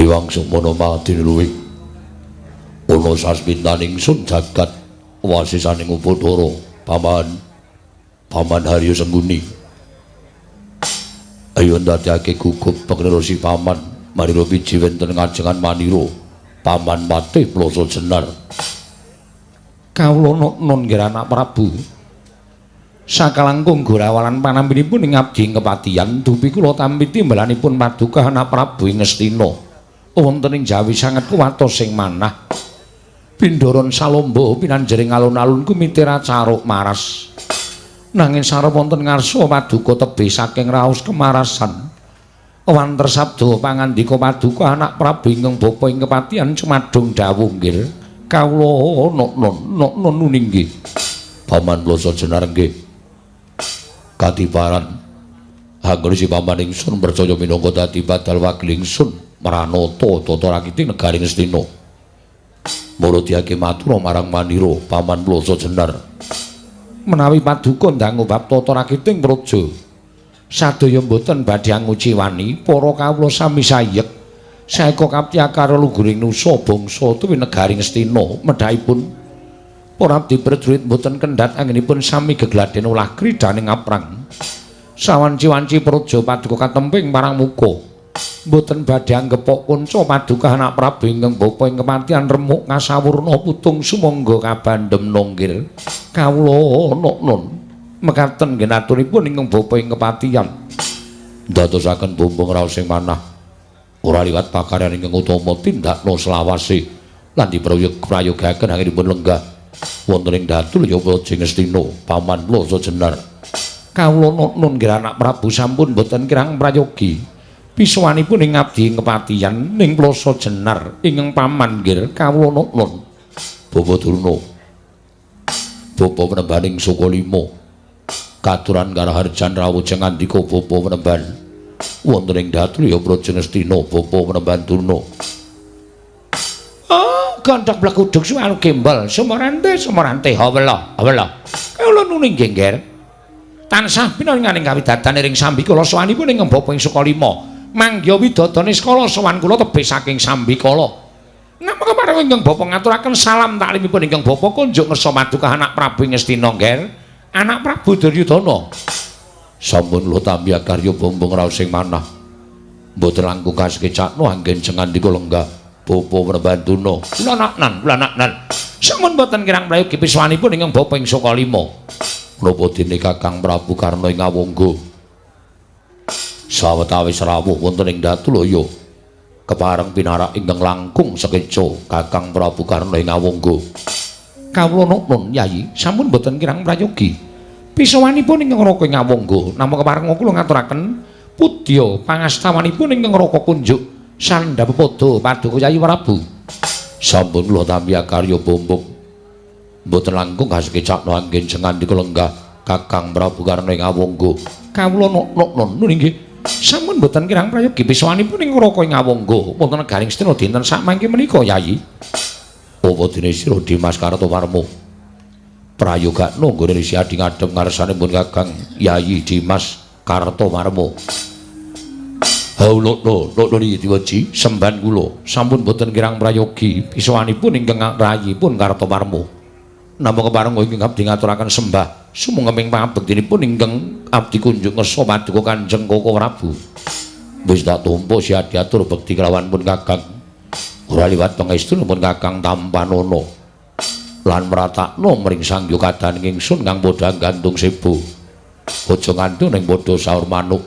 Dewang Sukmana madinluwih ana sasmintaning sun jagat wasisaning Upacara Paman Paman Haryo Sengguni. Ayo ndadekake gugup pengnerusi Paman Manira biji wonten ngajengan Manira Paman Patih Ploso Jenar. Kawula nun nggih anak Prabu. Sakalangkung gorawalan panampinipun ing abdi kepatihan dupi kula tampi timbalanipun paduka anak Prabu ing Ngastina. Wonten ing Jawi sanget kuwatos sing manah. Pindharan salomba pinanjering alun-alun kumitira caruk maras. Nanging sarep wonten ngarsa paduka tebih saking raos kemarasan. Wanter sabda pangandika paduka anak Prabu ingkang bapa ing kepatihan cumadung dawuh nggih. Kawula nun nun nggih. Paman Ploso Jenar nggih. Katibaran anggone si paman ingsun percaya minangka dadi badal wakil ingsun mranata tata rakiti negari Ngastina. Mula diake matur marang Manira Paman Ploso Jenar. Menawi paduka ndangu bab tata rakiting praja sadaya mboten badhe anguciwani para kawula sami sayek. Saeka kaptya karo luguring nusa bangsa tuwi negari Ngastina medhahipun para abdi prajurit mboten kendhat anggenipun sami gegladen ulah kridhaning aprang. Sawanci-wanci praja paduka katemping marang muka mboten badhe anggepok kanca paduka anak Prabu ingkang bapa ing kepatihan remuk ngasawurna putung sumangga kabandhem nonggir. Kawula nun mekaten nggih aturipun ingkang bapa ing kepatihan. Ndadosaken bumbung raos sing manah ora liwat pakaryan ingkang utama tindakna selawase lan diprayogaken anggenipun lenggah wonten ing datul ya Praja Ngastina Paman Ploso Jenar. Kawula nun nggih anak Prabu sampun boten kirang prayogi pisuwanipun ing abdi kepatihan ning Ploso Jenar ingkang paman nggih kawula nun. Bapa Durna bapa penembaning Sukalima katuran karaharjan rawuh ngandika bapa penemban wonten ing datul ya Praja Ngastina bapa penemban Durna. Oh, gondhok blekuduk suwanu gembol sumorante sumorante hawela hawela. Kawula nuni nggih ngger. Tansah pinaringaning kawidadan ing sambikala sowanipun ing bapa ing Sukalima. Mangya widodane skala sowan kula tebih saking sambikala. Namung kepareng ingkang bapa ngaturaken salam taklimipun ingkang bapa kunjuk ngersa paduka anak Prabu ing Ngastina ngger. Anak Prabu Duryudana. Sampun kula tampi karya bumbung raos sing manah. Mboten langkung kasekecakno anggen jengandika lenggah bapa Prabanduna. Kula naknan, kula naknan. Sampun boten kirang prayogi piswanipun ingkang bapa ing Sukalima. Menapa dene Kakang Prabu Karna ing Awangga? Sawetawis rawuh wonten ing Datulaya kepareng pinarak ingkang langkung sekeca Kakang Prabu Karna ing Awangga. Kawula nun Yayi, sampun boten kirang prayogi. Pisawanipun ingkang Raka ing Awangga, namung kepareng kula ngaturaken pudya pangastawanipun ingkang Raka kunjuk sandhapepada paduka Yayi Prabu. Sampun kula tampi karya bumbung. Mboten langkung kasekecakno anggen jengandika lenggah Kakang Prabu Karna ing Awangga. Kawula nun nggih. Sampun boten kirang prayogi pisawanipun ing Raka ing Awangga wonten negaring Ngastina dinten sakmangke menika Yayi. Apa dene sira Dimas Kartowarma? Prayogakno nggone Resi Adi ngadhep ngarsane pun Kakang Yayi Dimas Kartowarma. Haulokno, lokno niki diweji semban kula. Sampun boten kirang prayogi pisawanipun ingkang rayipun Kartowarma. Namung kepareng ingkang abdi ngaturaken sembah sumangga pangabektinipun ingkang abdi kunjuk ngersa paduka Kanjeng Koko Prabu. Wis tak tampa si adi atur bekti kelawan pun Kakang. Ora liwat pangestu pun Kakang tampanana. Lan mratakno mring sangya kadaning ingsun kang padha gantung sebo. Aja nganti ning padha saur manuk.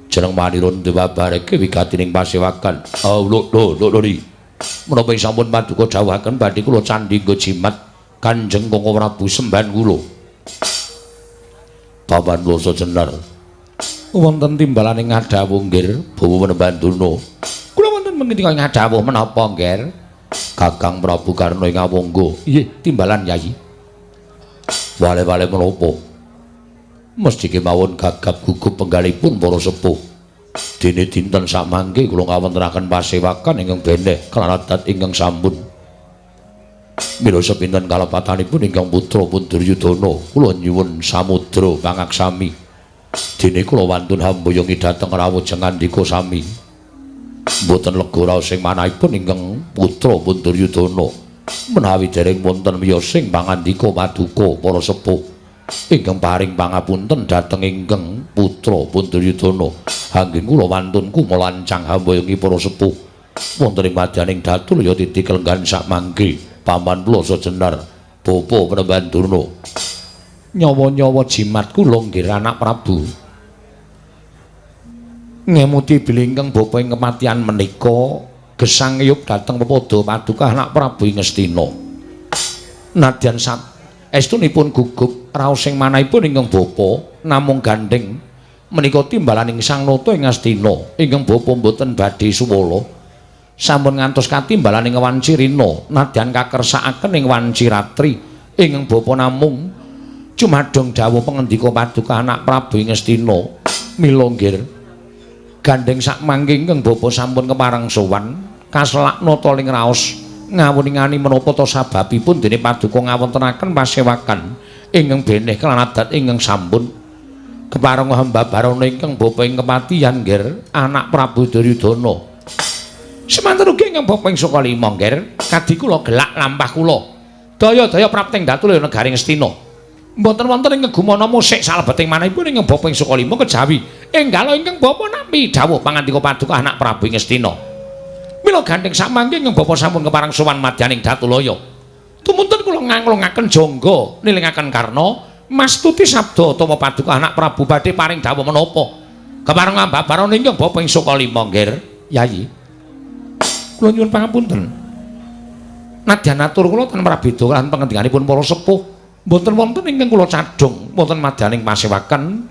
Jeneng Manira dewabareke wigatining pasewakan. Aulokno, lokno niki. Menapa sampun paduka dawuhaken badhe kula candhi nggo jimat Kanjeng Koko Prabu semban kula. Paman Ploso Jenar. Wonten timbalane ngadhawuh nggih Bawa penemban Durna. Kula wonten mengendika ngadhawuh menapa nggih? Kakang Prabu Karna ing Awangga. Nggih, timbalan Yayi. Wale-wale menapa? Mesti kemawon gagap gugup penggalipun para sepuh. Dene dinten sakmangke kula ngawontenaken pasewakan ingkang beneh kelan adat ingkang sampun. Mila sepinten kalepatanipun ingkang putra pun Duryudana kula nyuwun samudra pangaksami. Dene kula wantun hamboyongi dhateng rawuh jengandika sami. Mboten lega raos ing manahipun ingkang putra pun Duryudana. Menawi dereng wonten wiyosing pangandika paduka para sepuh ingkang paring pangapunten dhateng ingkang putra pun Duryudana. Anggen kula wantun kumalancang hambayangi para sepuh wonten ing madyaning Datulaya titi kelenggan sakmangke paman kula Sajenar bapa Panembahan Durna. Nyawa-nyawa jimat kula nggih anak Prabu. Ngemuti bilih ingkang bapa ing kematian menika gesang ngiyup dhateng pepadha paduka anak Prabu ing Ngastina. Nadyan estunipun gugup raos ing manahipun ingkang bapa namung gandheng menika timbalaning Sang Nata ing Ngastina. Ingkang bapa mboten badhe suwala sampun ngantos katimbalaning wanci rina nadyan kakersakaken ing wanci ratri. Ingkang bapa namung cumadong dawuh pangendika paduka anak Prabu ing Ngastina. Mila nggih gandheng sakmangke ingkang bapa sampun kepareng sowan kaselak nata ling raos ngawuningani menapa ta sababipun dene paduka ngawontenaken pasewakan ingkang beneh kelan adat ingkang sampun kepareng hamba barana ingkang bapa ing kepatihan nggih anak Prabu Duryudana. Semanten ugi ingkang bapa ing Sukalima nggih kadi kula gelak lampah kula daya-daya prapting Datulaya negari Ngastina. Mboten wonten ing gumana musik salebeting manahipun ingkang bapa ing Sukalima kejawi enggala ingkang bapa nampi dawuh pangandika paduka anak Prabu ing Ngastina. Mila gandheng sakmangke ingkang bapa sampun kepareng sowan madyaning Datulaya. Tumunten kula nganglungaken jangga nilingaken karna mastuti sabda utama paduka anak Prabu badhe paring dawuh menapa. Kepareng ambabarana ingkang bapa ing Sukalima nggih Yayi. Kula nyuwun pangapunten. Nadyan atur kula tan prabeda lan pangendikanipun para sepuh. Mboten wonten ingkang kula cadhong wonten madyaning pasewakan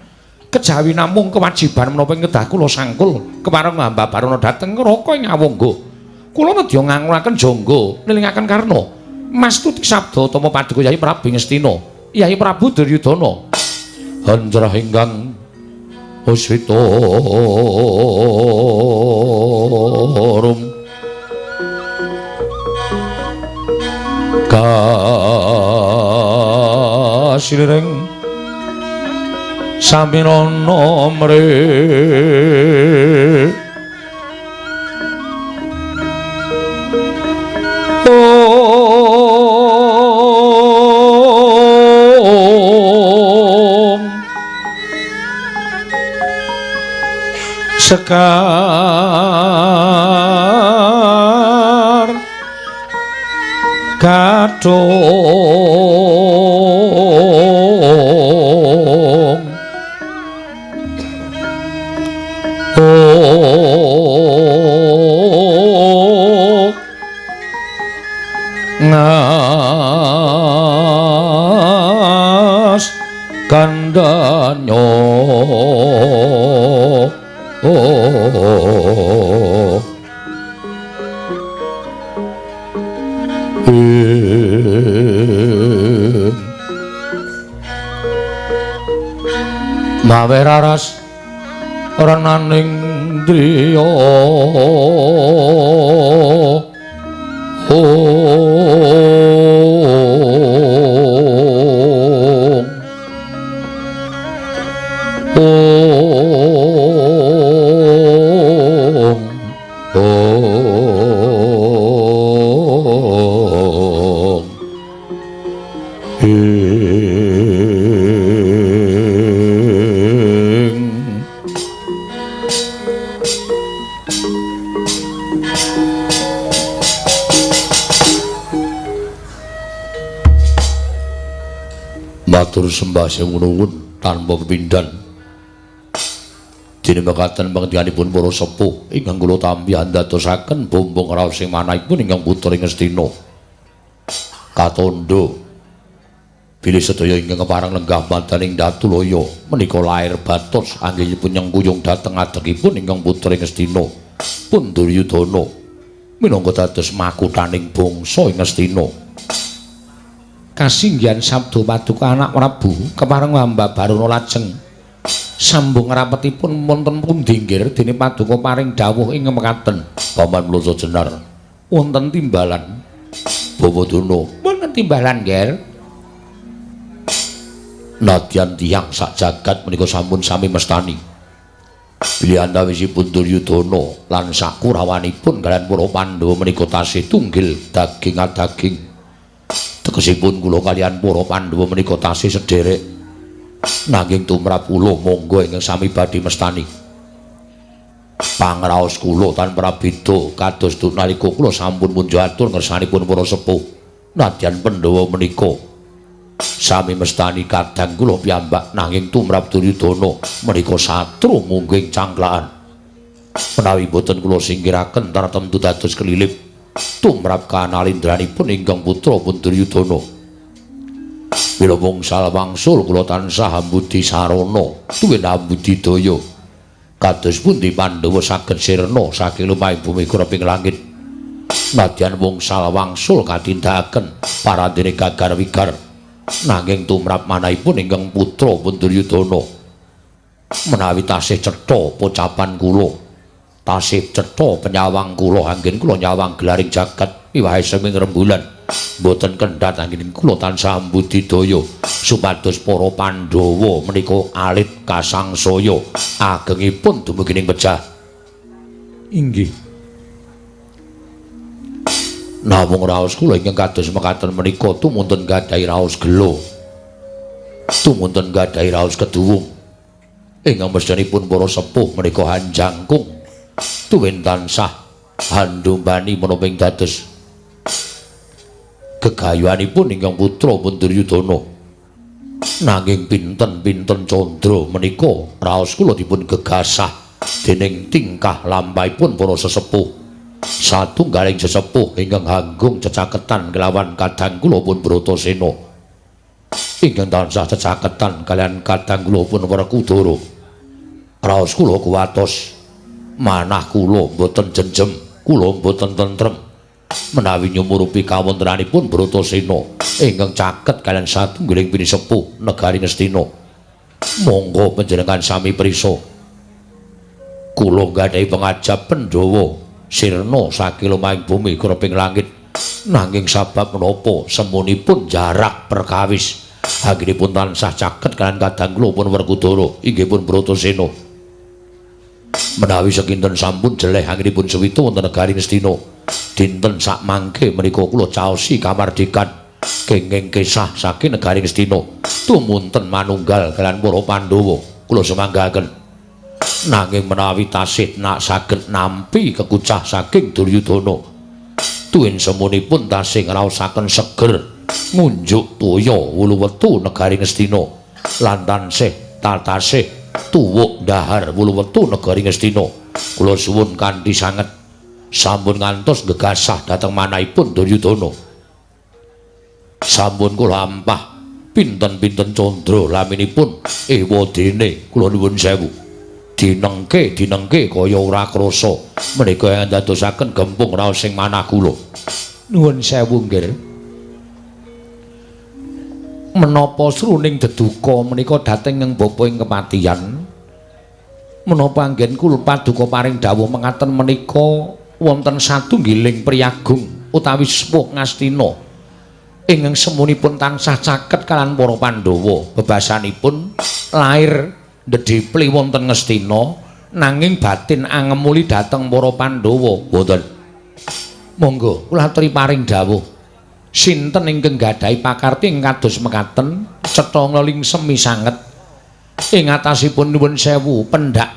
kejawi namung kewajiban menapa ing kedah kula sangkul kepareng hamba barana dhateng neraka ing awangga. Kula nedya nganglungaken jangga nilingaken karna mastuti sabda utama paduka Yayi Prabu Ngastina, Yayi Prabu Duryudana. Handrah ingkang uswita rum kasireng saminana mre om sekar kadung ngas kandhanyo mawe raras renaning driya om om ing matur sembah nuwun tanpa pepindhan. Dene mekaten pangendhikanipun para sepuh ingkang kula tampi andadosaken bombong raos ing manahipun ingkang putra ing Ngastina. Katandha bilih sedaya ingkang kepareng lenggah madaning Datulaya menika lair batos anggenipun nyengkuyung dhateng adegipun ingkang putra ing Ngastina pun Duryudana minangka dados makuthaning bangsa ing Ngastina. Kasinggihan sabda paduka anak Prabu kepareng hamba barana lajeng sambung rapetipun wonten pundi nggih dene paduka paring dawuh ing mekaten. Paman Mloso Jenar wonten timbalan Bawa Durna wonten timbalan nggih. Nadyan tiyang sak jagat menika sampun sami mestani. Bilih antawisipun Duryudana lan sakurawanipun kaliyan para Pandhawa menika tasih tunggil daging adaging. Tegesipun kula kaliyan para Pandhawa menika tasih sederek. Nanging tumrap kula monggo ingkang sami badhe mestani. Pangraos kula tan prabeda kados nalika kula sampun munjuk atur ngersanipun para sepuh. Nadyan Pandhawa menika sami mestani kadang kula piyambak, nanging tumrap Duryudana menika satru mungging cangklakan. Menawi boten kula singkiraken tartemtu dados kelilip tumrap kanalindranipun ingkang putra pun Duryudana. Mila wngsal wangsul kula tansah ambudi sarana tuwin ambudidaya. Kados pundi Pandhawa saged sirna saking lumahing bumi kureping langit. Nadyan wngsal wangsul katindakaken parandene gagar wigar, nanging tumrap manahipun ingkang putra pun Duryudana menawi tasih cetha pocapan kula, tasih cetha penyawang kula, anggen kula nyawang gelaring jagat miwahe seming rembulan mboten kendhat anggen kula tansah mbudidaya supados para Pandhawa menika alit kasangsaya agengipun dumugi ing pejah. Inggih. Namung raos kula ingkang kados mekaten menika tumunten gadhahi raos gela, tumunten gadhahi raos keduwung. Ingkang mestinipun para sepuh menika hanjangkung tuwin tansah handumbani menapa ing dados gegayuhanipun ingkang putra pun Duryudana. Nanging pinten-pinten candra menika raos kula dipun gegasah dening tingkah lampahipun para sesepuh. Satunggaling sesepuh ingkang hanggung cecaketan kelawan kadang kula pun Bratasena, ingkang tansah cecaketan kaliyan kadang kula pun Werkudara. Raos kula kuwatos, manah kula mboten jenjem, kula mboten tentrem menawi nyumurupi kawontenanipun Bratasena ingkang caket kaliyan satunggiling pinisepuh negari Ngastina. Monggo panjenengan sami prisa, kula nggadahi pengajap Pandhawa sirna saking lumahing bumi kureping langit. Nanging sabab menapa semunipun jarak perkawis anggenipun tansah caket kaliyan kadang kula pun Werkudara inggih pun Bratasena. Menawi sekinten sampun jeleh anggenipun suwita wonten negari Ngastina, dinten sakmangke menika kula caosi kamardikan kenging kesah saking negari Ngastina tumunten manunggal kaliyan para Pandhawa kula sumanggaken. Nanging menawi tasih nak saged nampi kekucah saking Duryudana, tuwin semunipun tasih ngraosaken seger ngunjuk toya wulu wetu negari Ngastina lan tansih tatasih tuwuk dahar wulu wetu negari Ngastina, kula suwun kanthi sanget sampun ngantos gegasah dhateng manahipun Duryudana. Sampun kula ampah pinten-pinten candra laminipun ewadene kula nuwun sewu. Dinengke dinengke kaya ora krasa menika ingkang dadosaken gempung raos sing manah kula. Nuwun sewu nggih. Menapa sruning deduka menika dhateng ing bapa ing kepatihan? Menapa anggen kula paduka paring dawuh mengaten menika wonten satunggiling priyagung utawi sepuh Ngastina ingkang semunipun tansah caket kaliyan para Pandhawa. Bebasanipun lair ndedhipli wonten Ngastina nanging batin angemuli dhateng para Pandhawa. Wonten. Monggo kula aturi paring dawuh. Sinten ingkang gadhahi pakarti ing kados mekaten cetha ngelingsemi sanget ing atasipun nuwun sewu pendak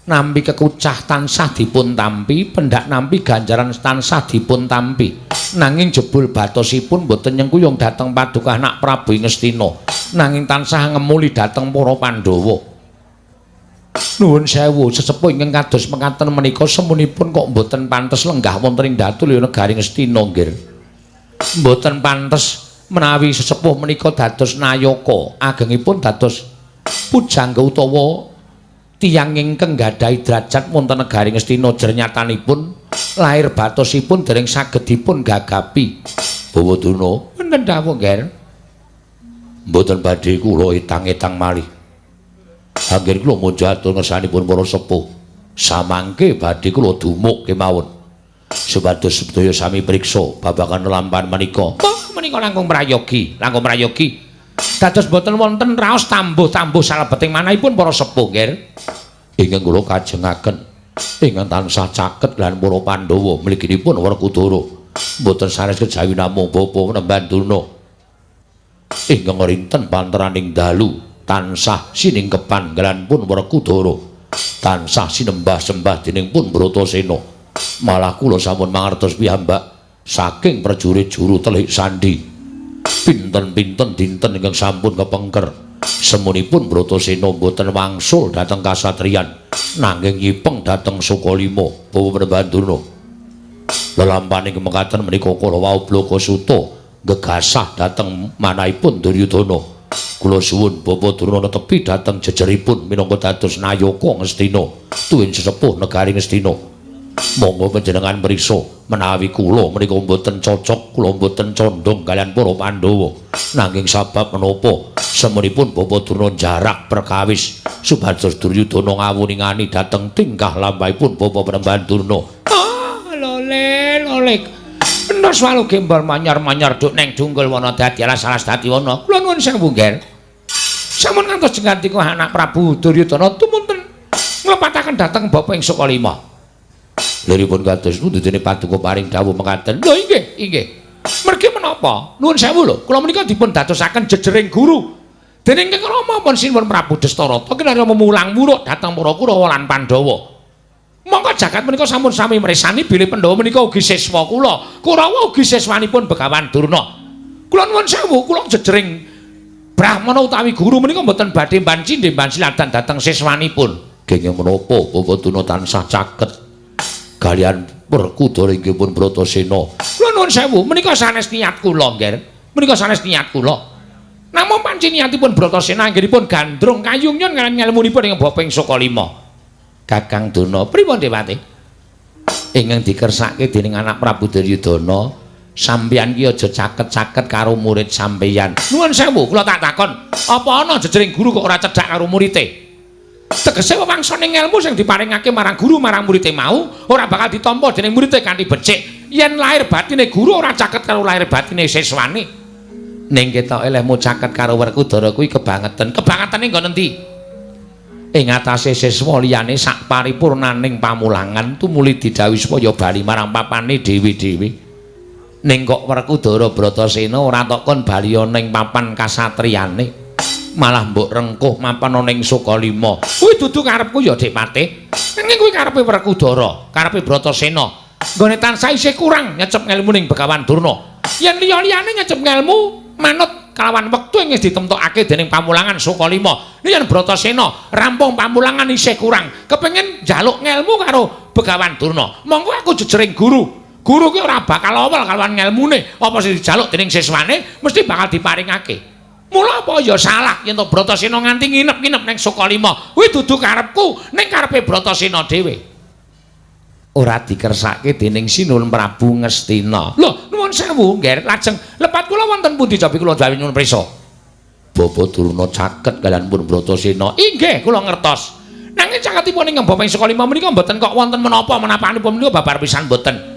nampi kekucah tansah dipun tampi, pendak nampi ganjaran tansah dipun tampi, nanging jebul batosipun boten nyengkuyung dhateng paduka anak Prabu Ngastina, nanging tansah ngemuli dhateng para Pandhawa. Nuwun sewu sesepuh ingkang kados mekaten menika semunipun kok mboten pantes lenggah wonten ing Datulya negari Ngastina nggih. Mboten pantes menawi sesepuh menika dados nayaka, agengipun dados pujangga utawa tiyang ingkang gadhahi derajat wonten negari Ngastina, jernyatanipun lahir batosipun dereng saged dipun gagapi. Bawaduna wonten dawuh nggih. Mboten badhe kula etang-etang malih. Anggen kula munjuk atur ngersanipun para sepuh. Samangke badhe kula dumuk kemawon. Supados sedaya sami priksa babagan lelampahan menika. Oh, menika langkung prayogi, langkung prayogi. Dados boten wonten raos tambuh-tambuh salebeting manahipun para sepuh nggih. Ingkang kula kajengaken ingkang tansah caket lan para Pandhawa mliginipun Werkudara. Mboten sanes kejawi namung Bapa Panembahan Durna. Ingkang rinten panteraning dalu tansah siningkepan lan pun Werkudara. Tansah sinembah-sembah dening pun Bratasena. Malah kula sampun mangertos piyambak saking prajurit juru telik sandi. Pinten-pinten dinten ingkang sampun kepengker semunipun Bratasena mboten wangsul dhateng kasatriyan nanging nyipeng dhateng Sukalima Bapak Panembahan Durna. Lelampaning mekaten menika kala wau Blaka Suta gegasah dhateng manahipun Duryudana. Kula suwun Bapak Durna netepi dhateng jejeripun minangka dados nayaka Ngastina tuwin sesepuh negari Ngastina. Monggo panjenengan mriksa menawi kula menika mboten cocok, kula mboten condong kaliyan para Pandhawa. Nanging sabab menapa semunipun Bapak Durna jarak perkawis supados Duryudana ngawuningani dhateng tingkah lampahipun Bapak Panembahan Durna. Ah, lole, lole. Endos walu gembol manyar-manyar duk neng dunggul wana dadi alas-alas dadi wana. Kula nuwun sewu, Ngger. Sampun ngantos jenggantika anak Prabu Duryudana tumunten nglepataken dhateng Bapa ing Sukalima. Liripun kados pundi dene paduka paring dawuh mekaten? Lho inggih, inggih. Mergi menapa? Nuwun sewu lho, kula menika dipun dadosaken jejering guru. Dening Kang Rama pun sinuwun Prabu Destarata kinarya memulang muruk dhateng para Kurawa lan Pandhawa. Mongko jagat menika sampun sami mresani bilih Pandhawa menika ugi siswa kula. Kurawa ugi siswanipun Begawan Durna. Kula nuwun sewu, kula jejering brahmana utawi guru menika mboten badhe mbanci ndemban siladan dhateng siswanipun. Kenging menapa Bapak Durna tansah caket kalian Werkudara inggih pun Bratasena. Kula nuwun sewu, menika sanes niat kula, Ngger. Menika sanes niat kula. Namung panci niatipun Bratasena anggenipun gandrung kayungyan kaliyan ngelmunipun ing Bapa ing Sukalima. Kakang Durna, pripun Dewate? Ingkang dikersake dening anak Prabu Duryudana, sampeyan ki aja caket-caket karo murid sampeyan. Nuwun sewu, kula tak takon, apa ana jejering guru kok ora cedhak karo murite? Tegese wewangsane ngelmu sing diparingake marang guru marang murite mau ora bakal ditampa dening murite kanthi becik. Yen lahir batine guru ora caket karo lahir batine siswane. Ning ketoke lehmu caket karo Werkudara kuwi kebangetan. Kebangetane nggon endi? Ing atase siswa liyane sak paripurnaning pamulangan tumuli didhawuhi supaya bali marang papane dhewe-dhewe. Ning kok Werkudara Bratasena ora tok kon bali ana ing papan kasatriyane, malah mbok rengkuh mapan ana ing Sukalima. Kuwi dudu karepku ya, Dik Patih. Nanging kuwi karepe Werkudara, karepe Bratasena. Nggone tansah isih kurang nyecep ngelmu ning Begawan Durna. Yen liya-liyane nyecep ngelmu manut kalawan wektu ing wis ditemtokake dening pamulangan Sukalima. Yen Bratasena rampung pamulangan isih kurang, kepengin njaluk ngelmu karo Begawan Durna. Monggo aku jejering guru. Guru ki ora bakal awel kalawan ngelmune, apa sing dijaluk dening siswane mesti bakal diparingake. Mula apa ya salah yen to Bratasena nganti nginep-nginep ning Sukalima. Kuwi dudu karepku, ning karepe Bratasena dhewe. Ora dikersake dening Sinuwun Prabu Ngastina. Lho, nuwun sewu, Ngger, lajeng lepat kula wonten pundi cobi kula jawi nyuwun prisa? Bapak Durna caket kaliyan pun Bratasena. Inggih, kula ngertos. Nanging caketipun ing Bapa ing Sukalima menika mboten kok wonten menapa menapanipun menika babar pisan mboten.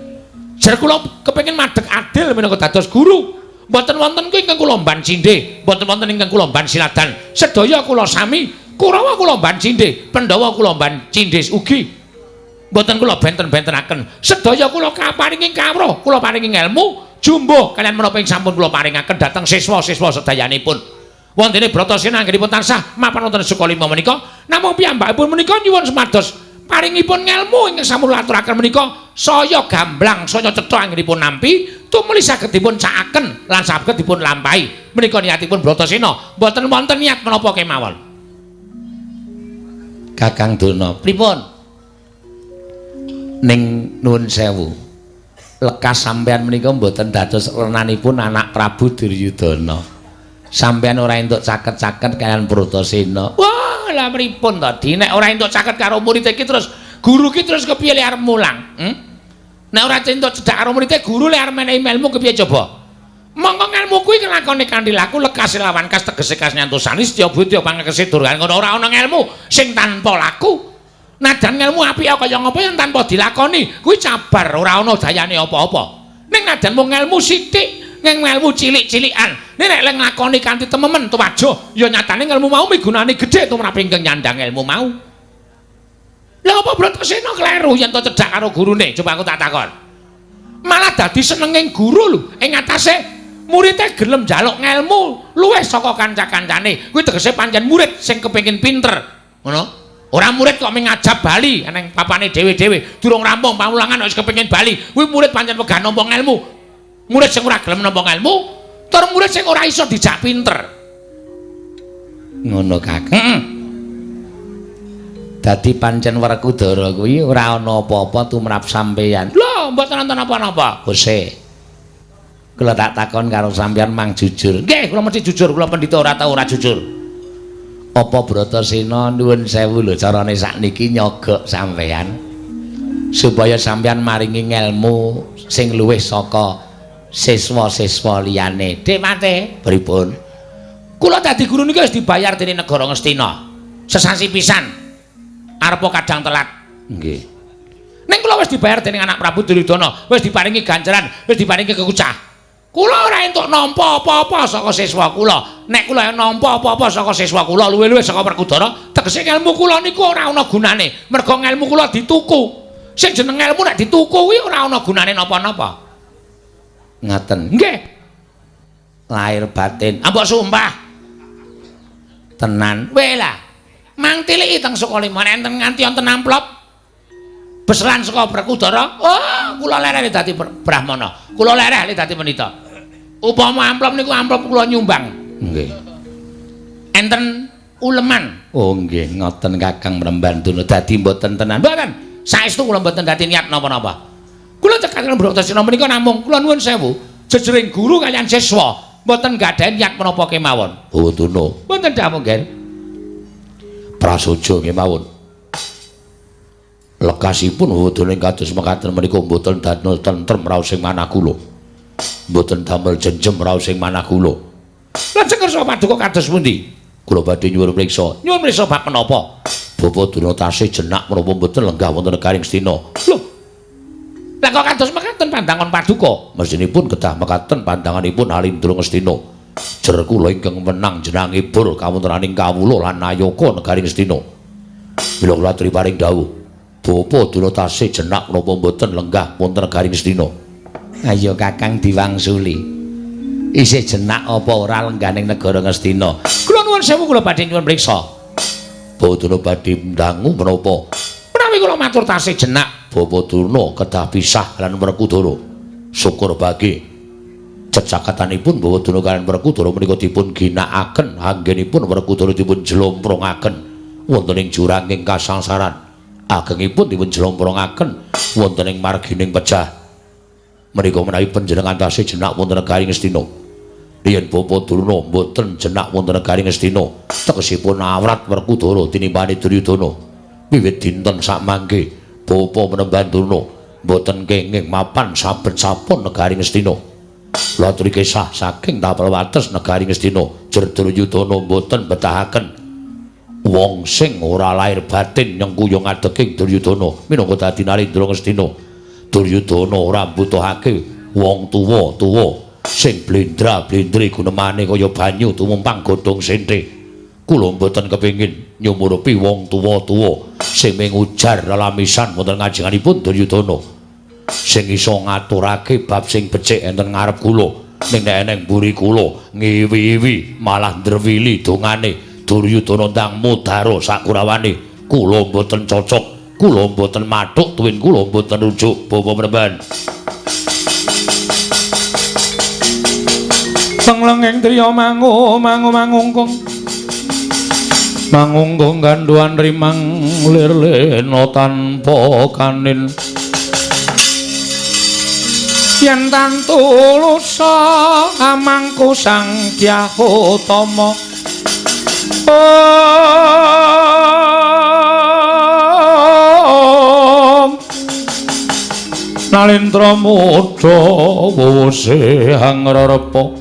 Jar kula kepengin madheg adil minangka dados guru. Mboten wonten kuwi ingkang kula mban cindhe, mboten wonten ingkang kula mban siladan. Sedaya kula sami, Kurawa kula mban cindhe, Pandhawa kula mban cindhe ugi. Mboten kula benten-bentenaken. Sedaya kula kaparingi kawruh, kula paringi ngelmu jumbuh kaliyan menapa ing sampun kula paringaken dhateng siswa-siswa sedayanipun. Wontene Bratasena anggenipun tansah mapan wonten Sukalima menika, namung piyambakipun menika nyuwun sumados paringipun ngelmu ingkang sampun aturaken menika saya gamblang, saya cetha anggenipun nampi, tumuli saged dipun cakaken lan saged dipun lampahi. Menika niatipun Bratasena, mboten wonten niat menapa kemawon. Kakang Durna, pripun? Ning nuwun sewu, lekas sampeyan menika mboten dados renanipun anak Prabu Duryudana. Sampeyan ora entuk caket-caket kaliyan Bratasena. Wah, lah pripun to, Di? Nek ora entuk caket karo murid iki terus guru ki terus kepiye le arep mulang? Nek ora entuk cedhak karo murid guru le arep menehi ilmu kepiye coba? Mongko ngelmu kuwi kelakone kanthi laku lekas lawan kas tegese kas nyantosani setya budya pangekese durgane ngono ora ana ngelmu sing tanpa laku. Nadan ngelmu apik kaya ngapa yen tanpa dilakoni kuwi cabar ora ana dayane apa-apa. Ning nadan mung ngelmu sithik, ngelmu cilik-cilikan. Nek nek nglakoni kanthi tememen tuwajuh, ya nyatane ngelmu mau migunani gedhe tumrap ingkang nyandhang ngelmu mau. Lha apa Bratasena kleru yen to cedhak karo gurune? Coba aku tak takon. Malah dadi senenging guru lho, ing atase muridé gelem njaluk ngelmu luwih saka kanca-kancane. Kuwi tegese pancen murid sing kepengin pinter. Ngono. Ora murid kok mung ngajab bali eneng papane dhewe-dhewe, durung rampung pawulangan wis kepengin bali. Kuwi murid pancen wegah nampa ngelmu. Murid sing ora gelem nampa ngelmu, tur murid sing ora iso dijak pinter. Ngono, Kakang. Heeh. Dadi pancen Werkudara kuwi ora ana apa-apa tumrap sampeyan. Lho, mboten wonten napa-napa. Kose. Kula tak takon karo sampeyan mang jujur. Nggih, kula mesti jujur, kula pendhita ora tau ora jujur. Apa Bratasena nuwun sewu lho carane sakniki nyogok sampeyan supaya sampeyan maringi ngelmu sing luwih saka siswa-siswa liyane. Dik Mate, pripun? Kula dadi guru niki wis dibayar dening negara Ngastina. Sesasi pisan. Arepa kadang telat. Nggih. Ning kula wis dibayar dening anak Prabu Duryudana, wis diparingi ganjaran, wis diparingi kekucah. Kula ora entuk nampa apa-apa saka siswa kula. Nek kula nampa apa-apa saka siswa kula luwih-luwih saka Werkudara, tegese ngelmu kula niku ora ana gunane. Mergo ngelmu kula dituku. Sing jeneng ngelmu nek dituku kuwi ora ana gunane napa-napa. Ngaten. Nggih. Lahir batin. Ambok sumpah. Tenan. Weh lah. Mang tiliki teng Sukalima enten nganti wonten amplop beselan saka Werkudara. Oh, kula lereh dadi brahmana. Kula lereh dadi pendhita. Upama amplop niku amplop kula nyumbang. Nggih. Enten uleman. Oh nggih, ngoten Kakang Mrembandana. Dadi mboten tenan. Mboten. Saestu kula mboten dadi niat napa-napa. Kula cekak Bratasena menika namung kula nuwun sewu, jejering guru kaliyan siswa mboten gadhahi niat menapa kemawon. Oh, Duna. Mboten dawuh nggih. Prasaja kemawon. Lekasipun wedane kados mekaten menika mboten damel tentrem raos ing manah kula. Mboten damel jenjem raos ing manah kula. Lajeng kersa paduka kados pundi? Kula badhe nyuwun priksa. Nyuwun priksa bab menapa? Bapa Durna tasih jenak menapa mboten lenggah wonten negaring Ngastina. Lho. Lah kok kados mekaten pandangan paduka? Mestinipun kedah mekaten pandanganipun Alindra Ngastina. Jer kula ingkang menang jenangipun kawontenaning kawula lan nayaka negari Ngastina. Mila kula aturi paring dawuh, Bapa Durna tasih jenak menapa mboten lenggah wonten negari Ngastina. Ayo Kakang diwangsuli. Isih jenak apa ora lenggah ning negara Ngastina? Kula nuwun sewu, kula badhe nyuwun priksa. Bapa Durna badhe ndangu menapa? Menawi kula matur tasih jenak, Bapa Durna kedah pisah lan Werkudara. Syukur bagi cecakatanipun Bawa Durna kaliyan Werkudara menika dipun ginakaken anggenipun Werkudara dipun jlomprongaken wonten ing juranging kasangsaran, agengipun dipun jlomprongaken wonten ing margining pejah. Menika menawi panjenengan tasih jenak wonten negari Ngastina. Yen Bapa Durna mboten jenak wonten negari Ngastina, tegesipun awrat Werkudara tinimbane Duryudana. Wiwit dinten sakmangke Bapa Menemban Durna mboten kenging mapan saben-saben negari Ngastina. Latri kisah saking tapel wates negari Ngastina, jer Duryudana mboten betahaken wong sing ora lair batin nyengkuyung adeking Duryudana minangka dadi Narendra Ngastina. Duryudana ora mbutuhake wong tuwa-tuwa sing blendra-blendre gunemane kaya banyu tumumpang godhong sente. Kula mboten kepengin nyumurupi wong tuwa-tuwa sing mung ujar lelamisan wonten ngajenganipun Duryudana, sing iso ngaturake bab sing becik enten ngarep kula, ning nek eneng mburi kula ngiwi-iwi malah ndrewili dongane Duryudana ndang mudara sakurawane. Kula mboten cocok, kula mboten mathuk tuwin kula mboten rujuk Bapa Mremban. Tenglenging driya mangu mangu mangungkung mangungkung gandhuan rimang lir lena tanpa kanin. Yen tantu lusa amangku Sang Dyah Utama. Om Nalindra muda wuwuse hangrerepa.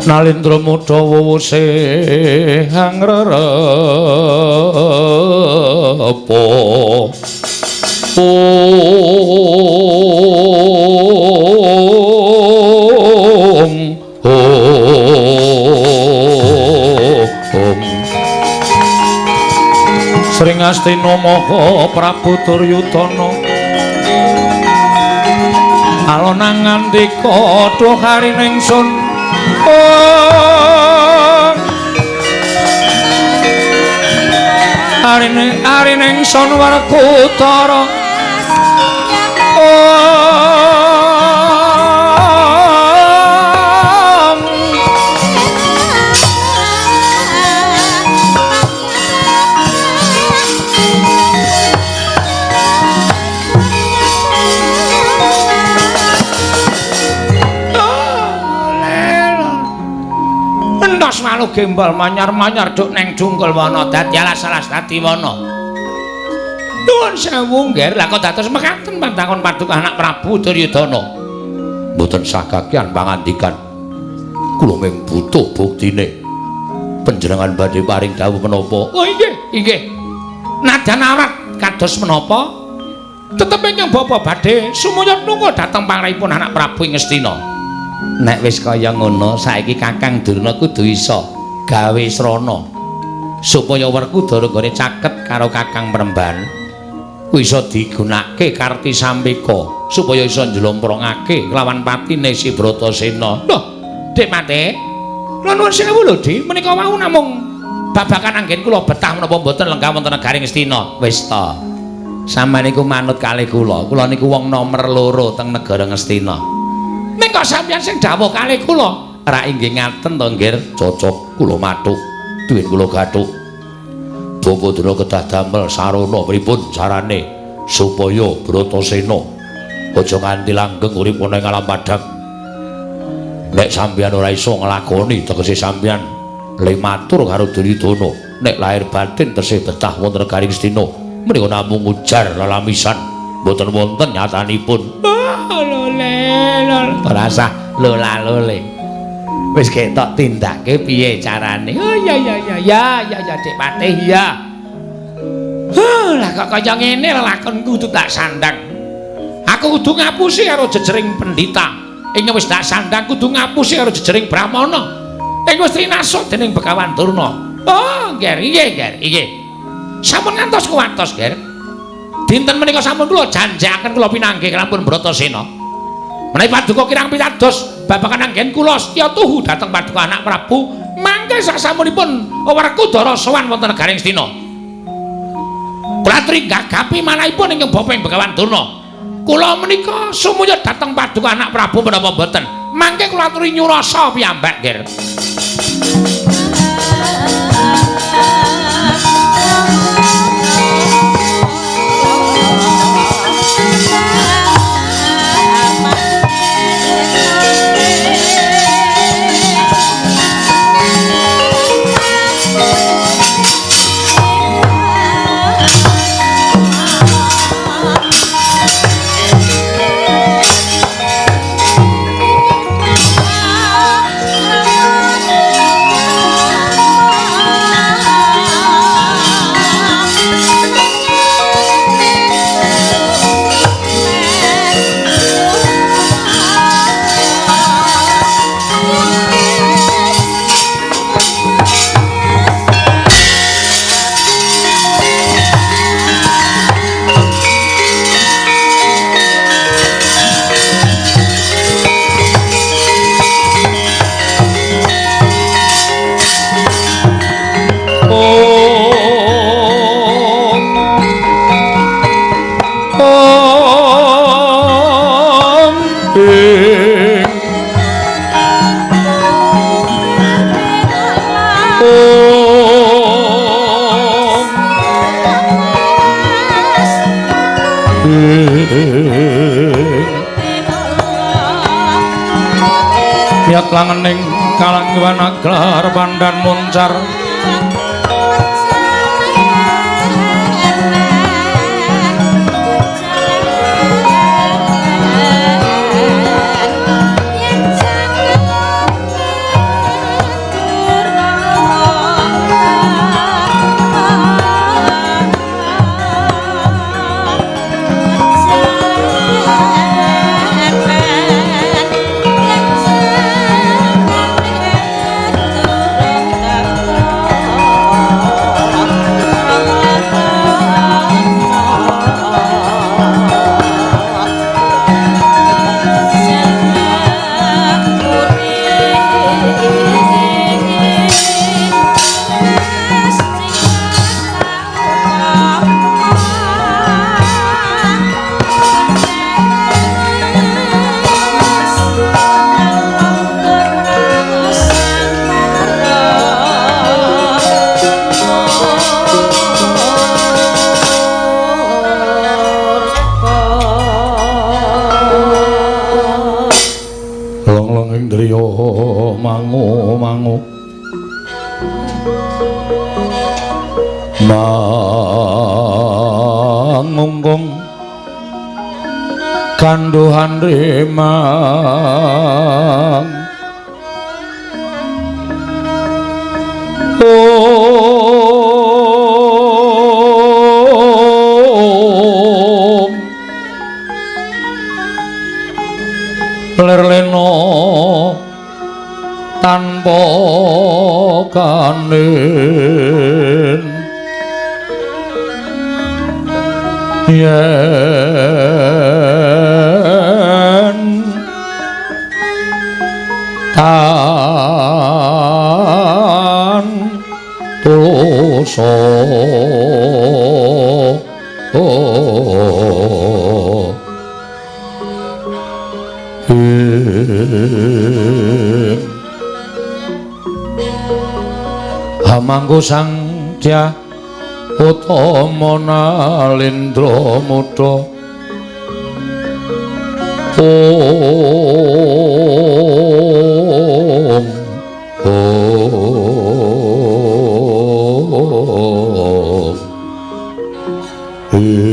Nalindra muda wuwuse hangrerepa. Om Om. Sring Astina Maha Prabu Duryudana alonang ngandika duh harining sun. Arine arining sun Werkudara. Entos malu gembal manyar-manyar duk neng jungkul wana dadi alas-alas dadi wana. Nuwun sewu nggih, lha kok dados mekaten pandangon paduka anak Prabu Duryudana. Mboten sah kakean pangandikan. Kula mung butuh buktine. Panjenengan badhe paring dawuh menapa? Oh inggih, inggih. Nadyan awrat kados menapa? Tetep ingkang bapa badhe sumuyut nunggu dhateng pangripun anak Prabu ing Ngastina. Nek wis kaya ngono, saiki Kakang Durna kudu iso gawe srana supaya Werkudara nggone caket karo Kakang Premban iso digunakake Karti Sampeka supaya iso njlomprongake lawan patine si Bratasena. Loh, Dik Mate, kula nuwun sewu lho, Dik, menika wau namung babagan anggen kula betah menapa mboten lenggah wonten negari Ngastina. Wis ta. Sampeyan niku manut kalih kula. Kula niku wong nomer 2 teng negara Ngastina. Ning kok sampeyan sing dawuh kalih kula? Ra inggih ngaten to, Nggir. Cocok kula mathuk, duwin kula gathuk. Bapak Durna kedah damel sarana pripun carane supaya Bratasena aja nganti langgeng urip ana ing alam padhang. Nek sampeyan ora iso nglakoni tegese sampeyan le matur karo Duryudana, nek lahir batin tesih betah wonten negari Ngastina, menika namung ujar lelamisan, mboten wonten nyatanipun. Oh, lole, lole. Ora sah lola-lole. Wis ketok tindake piye carane? Oh iya iya iya ya ya ya Dik Patih ya. Huh, lah kok kaya ngene lelakonku kudu tak sandang. Aku kudu ngapusi karo jejering pendhita. Ing wis tak sandang kudu ngapusi karo jejering brahmana. Ing wis trinasa dening Begawan Durna. Oh, nggih, nggih, nggih, nggih. Sampun ngantos kuwatos, Ger. Dinten menika sampun kula janjekaken kula pinanggih kalampun Bratasena. Menawi paduka kirang pitados babagan anggen kula setya tuhu dhateng paduka anak Prabu mangke sasampunipun Werkudara sowan wonten negari Ngastina. Kula aturi gagapi manahipun ingkang bapa ing Begawan Durna. Kula menika sumuyut dhateng paduka anak Prabu menapa mboten. Mangke kula aturi nyurasa piyambak, Ger. Miat langening kalangwan aglar pandan muncar. Mangungkung kanduhan rimang om lerleno tanpa kanin yen tan tuloso hamangku sang Dyah utama nalindra muda om om ing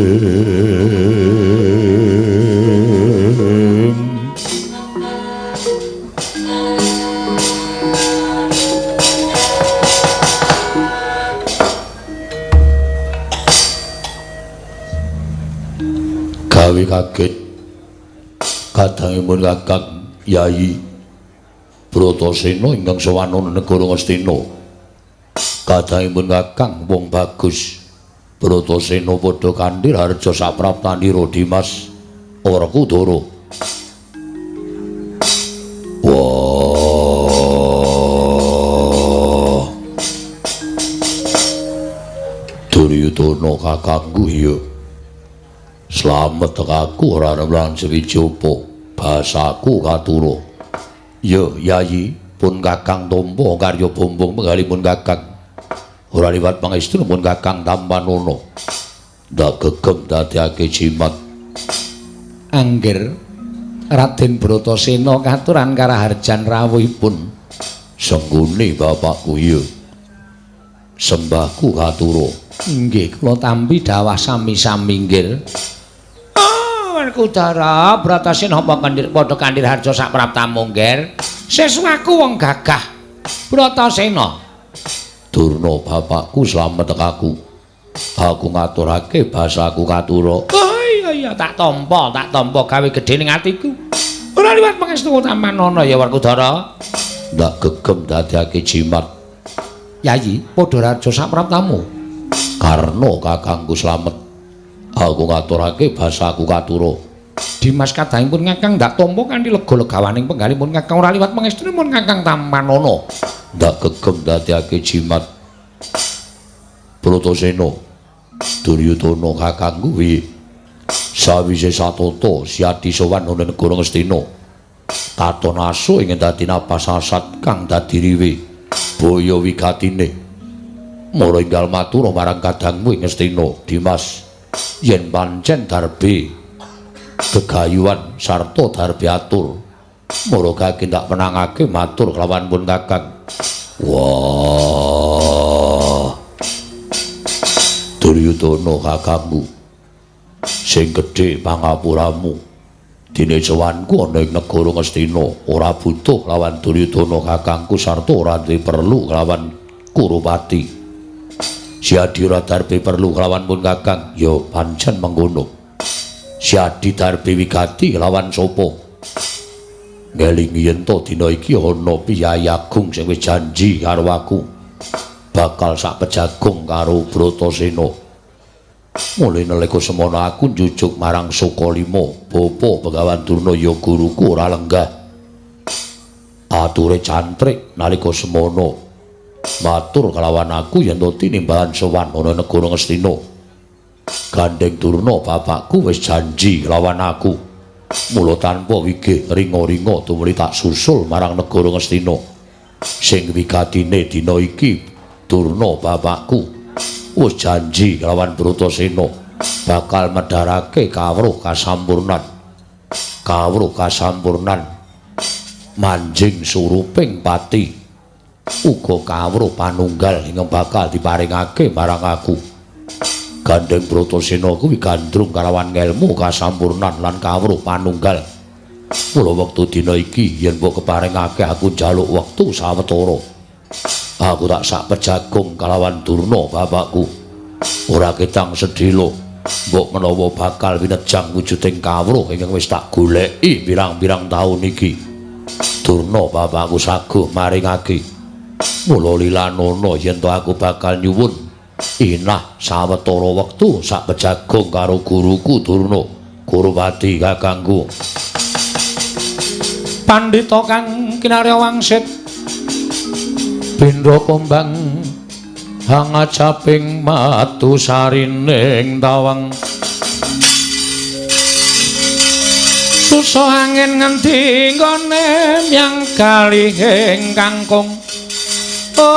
gawe kaget kadangipun Kakang Yayi Bratasena ingkang sowan negara Ngastina. Kadangipun Kakang wong bagus Bratasena padha kanthi harja sapraptanira Dimas Werkudara. Wah, Duryudana kakangku iya. Slamet aku ora lan sewiji apa basaku katura. Ya Yayi, pun Kakang tampa karya bumbung penggalipun Kakang. Ora liwat pangestu pun Kakang tampanana. Ndak gegem dadekake jimat. Angger Raden Bratasena katuran karaharjan rawuhipun. Senggone bapakku iya. Sembahku katura. Nggih, kula tampi dawah sami-sami nggih. Werkudara Bratasena apa kandir padha kandir harja sapraptamu nggih. Seswaku wong gagah Bratasena. Durna bapakku slamet aku. Aku ngaturake basaku katura. Oh iya iya, tak tampa gawe gedhe ning atiku. Ora liwat pangestu tamanana ya Werkudara. Ndak gegem dadekake jimat. Yayi, padha raja sapraptamu. Karna kakangku slamet. Aku ngaturake basaku katura. Dimas kadangipun Kakang ndak tampa kanthi lega legawaning penggalipun Kakang ora liwat pangestunipun Kakang tampanana. Ndak gegem dadekake jimat. Bratasena, Duryudana kakangku piye? Sawise satata Siadi sowan ana negara Ngastina. Katon asu ingin dadi napas asat kang dadi riwe. Boyo wigatine. Mara enggal matur marang kadangmu ing Ngastina, Dimas. Yen pancen darbe gegayuhan sarta darbe atur, mara kaki ndak menangake matur kelawan pun Kakang. Wah, Duryudana kakangku sing gedhe pangapuramu, dene sowanku ana ing negara Ngastina ora butuh lawan Duryudana kakangku sarta ora duwe perlu kelawan Kurupati. Siadi ora darbe perlu kelawan pun Kakang, ya pancen mengkono. Siadi darbe wigati kelawan sapa? Ngelingi yen to dina iki ana piyayi agung sing wis janji karo aku bakal sak pejagung karo Bratasena. Mule nalika semono aku njujuk marang Sukalima, bapa Begawan Durna ya guruku ora lenggah. Ature cantrik nalika semono matur kelawan aku yen to tinimbalan sowan ana negara Ngastina. Gandeng Durna bapakku wis janji kelawan aku. Mula tanpa wigih ringa-ringa tumuli tak susul marang negara Ngastina. Sing wigatine dina iki Durna bapakku wis janji kelawan Bratasena bakal medharake kawruh kasampurnan. Kawruh kasampurnan manjing suruping pati. Uga kawruh panunggal ingkang bakal diparingake marang aku. Gandeng Bratasena kuwi gandrung kalawan ngelmu kasampurnan lan kawruh panunggal. Mula wektu dina iki yen mbok keparingake aku njaluk wektu sawetara. Aku tak sak pejagung kalawan Durna bapakku. Ora ketang sedhela mbok menawa bakal winejang wujuding kawruh ingkang wis tak goleki pirang-pirang taun iki. Durna bapakku saguh maringake. Mula lilanono yen to aku bakal nyuwun inah sawetara wektu sak pejagung karo guruku Durna, Gurupati kakangku. Pandhita kang kinarya wangsit bendra kombang hangajaping matu sarining tawang. Susah angin ngendi nggone myang kalihing kangkung. Om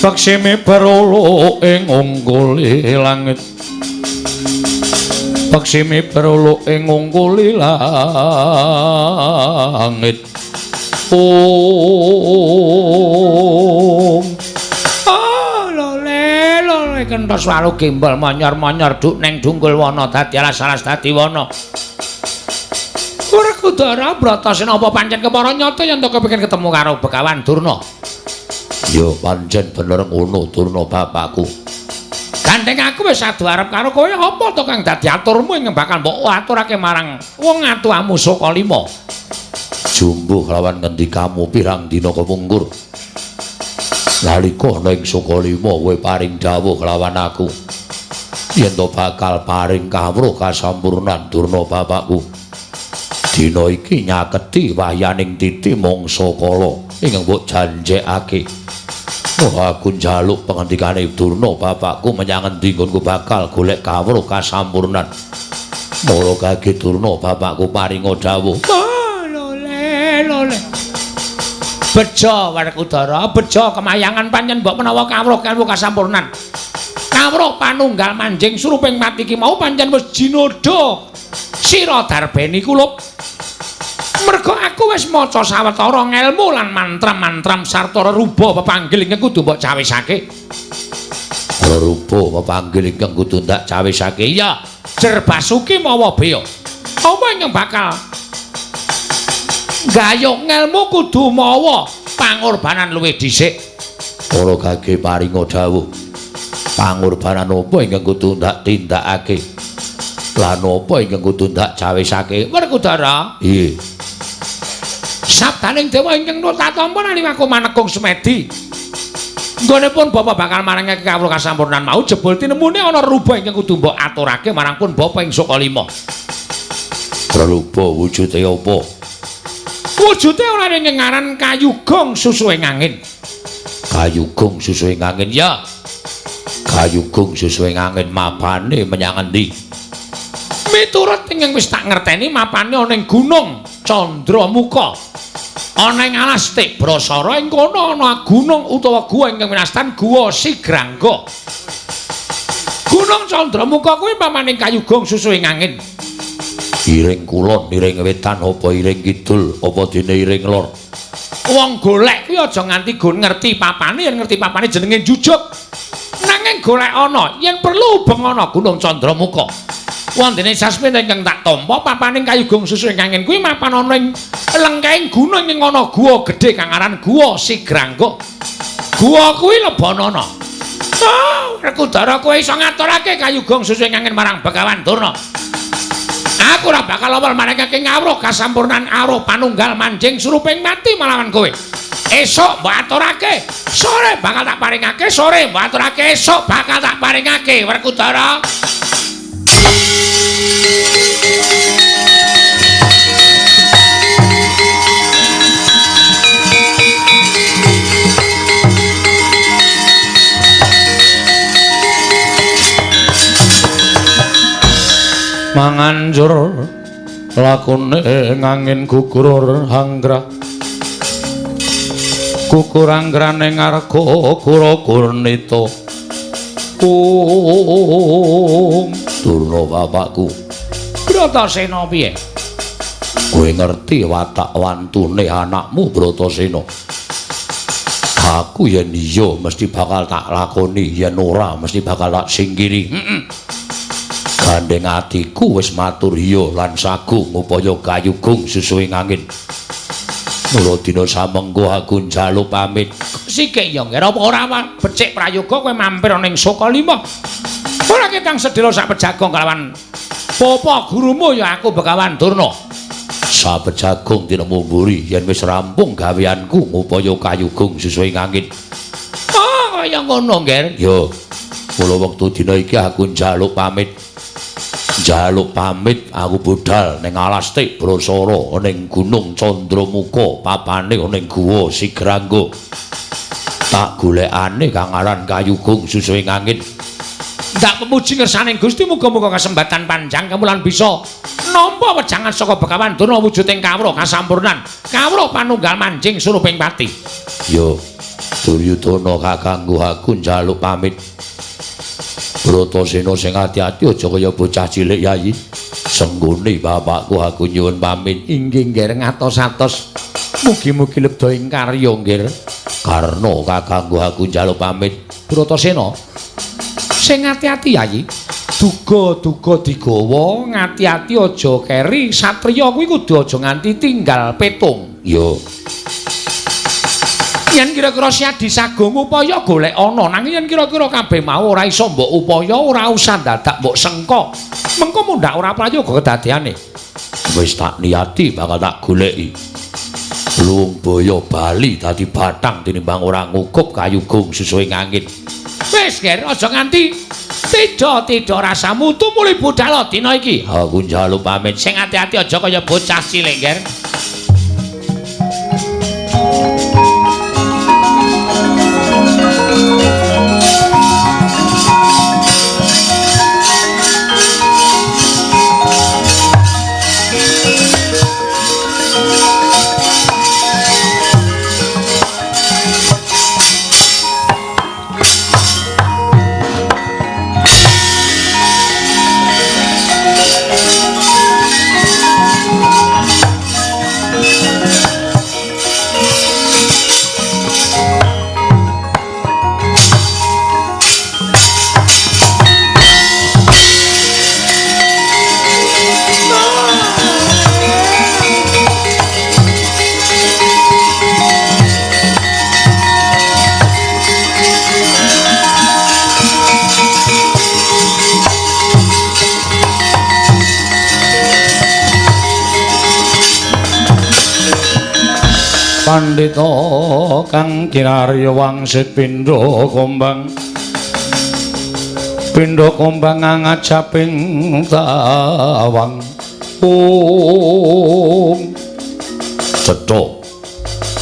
Paksime berolo ing unggule langit. Paksime berolo ing unggule langit. Om. Oh, lole lole kentos walu gembol manyor-manyor duk neng dungkul wana dadi alas-alas dadi wana. Werkudara Bratasena apa pancen kepara nyata yen to kepengin ketemu karo Begawan Durna? Ya pancen bener ngono Durna bapakku. Gandeng aku wis adu arep karo kowe, apa to kang dadi aturmu ing bakal mbok aturake marang wong atuamu Sukalima? Jumbuh lawan ngendikamu pirang dina kepungkur. Nalika ana ing Sukalima kowe paring dawuh kelawan aku yen to bakal paring kawruh kasampurnan Durna bapakku. Dina iki nyaketi wahyaning titi mangsa kala ingkang mbok janjekake. Mula aku njaluk pangendikane Durna bapakku menyang endi nggonku bakal golek kawruh kasampurnan. Mula kage Durna bapakku paringa dawuh. Oh, lole lole. Bejo Werkudara, bejo kemayangan pancen mbok menawa kawruh kelmu kasampurnan. Kawruh panunggal manjing suruping mati iki mau pancen wis jinodha sira darbeni kulup. Merga aku wis maca sawetara ngelmu lan mantram-mantram sarta reruba pepanggil ingkang kudu mbok cawisake. Reruba pepanggil ingkang kudu ndak cawisake? Iya, Jerbasuki mawa beya. Apa ingkang bakal gayuh ngelmu kudu mawa pangorbanan luwih dhisik. Ora gage paringa dawuh. Pangorbanan apa ingkang kudu ndak tindakake? Lan apa ingkang kudu ndak cawisake? Werkudara. Iya. Sabdaning dewa ingkang tatampa nalika aku manekung semedi. Nggonipun bapa bakal maringake kawruh kasampurnan mau jebul tinemune ana ruba ingkang kudu mbok aturake marang pun bapa ing Sukalima. Reruba wujude apa? Wujude ora ing ngaran kayu gong susuhe angin. Kayu gong susuhe angin ya. Kayu gong susuhe angin mapane menyang endi? Miturut ingkang wis tak ngerteni mapane ana ing Gunung Candramuka. Ana ing alas Tibrasara ing kono ana gunung utawa guwa ingkang winastan Guwa Sigrangga. Gunung Candramuka kuwi pamaning kayu gong susuhe angin. Iring kulon, iring wetan, apa iring kidul, apa dene iring lor. Wong golek kuwi aja nganti gon ngerti papane, yen ngerti papane jenenge jujuk. Nanging golek ana, yen perlu ubeng ana Gunung Candramuka. Wondene sasmita ingkang tak tampa papaning kayu gong susu ing angin kuwi mapan ana ing lengkahing gunung ing ana guwa gedhe kang aran Guwa Sigrangga. Guwa kuwi lebonana. Oh, Werkudara kowe iso ngaturake kayu gong susu ing angin marang Begawan Durna. Aku ora bakal awal maringake ngawruh kasampurnan awruh panunggal manjing suruping mati malawan kowe. Esuk mbok aturake, sore bakal tak paringake, sore mbok aturake, esuk bakal tak paringake Werkudara. Manganjur lakune ngangin gugur hanggra gugur anggrane ngarga kura kurnita. Om Durna bapakku. Bratasena piye? Kowe ngerti watak wantune anakmu Bratasena. Aku yen iya mesti bakal tak lakoni, yen ora mesti bakal tak singkiri. Gandeng atiku wis matur iya lan sagung upaya kayugung susuhing angin. Mula dina samengko aku njaluk pamit. Sikik ya ngira apa ora becik prayoga kowe mampir ning Sukalima. Ora ketang sedhela sak pejagong kalawan bapa gurumu ya aku Begawan Durna. Sapejagung tinemu mburi yen wis rampung gaweanku ngupaya kayugung susuhing angin. Oh, kaya ngono, Ngger. Ya. Mula wektu dina iki aku njaluk pamit. Njaluk pamit aku budal ning alas Tik Brasara ning Gunung Candramuka papane ning Guwa Sigrangga. Tak golekane kang aran kayugung susuhing angin. Ndak pemuji ngersaning Gusti, muga-muga kesempatan panjang kamulan bisa nampa wejangan saka Begawan Durna wujuding kawruh kasampurnan, kawruh panunggal manjing suruping pati. Ya, Duryudana kakangku aku njaluk pamit. Bratasena sing ati-ati aja kaya bocah cilik Yayi. Senggone bapakku aku nyuwun pamit. Inggih nggih ngatos-atos. Mugi-mugi lebda ing karya nggih. Karna kakangku aku njaluk pamit. Bratasena sing ati-ati Yayi. Duga-duga digawa, ngati-ati aja keri. Satriya kuwi kudu aja nganti tinggal petung. Ya. Yen kira-kira Siadi Sagung upaya golek ana, nanging yen kira-kira kabeh mau ora iso mbok upaya, ora usah dadak mbok sengka. Mengko mundhak ora prayoga kedadeane. Wis tak niati bakal tak goleki. Luwung boyo bali dadi bathang tinimbang ora ngukup kayugung susuhing angin. Wis, Ger, aja nganti tidak rasamu tumuli budal dina iki. Aku njaluk pamit. Sing ati-ati aja kaya bocah cilik, Ger. Pandhita kang kinarya wangsit pindha kombang pindha kombang ngajaping tawang. Om cetha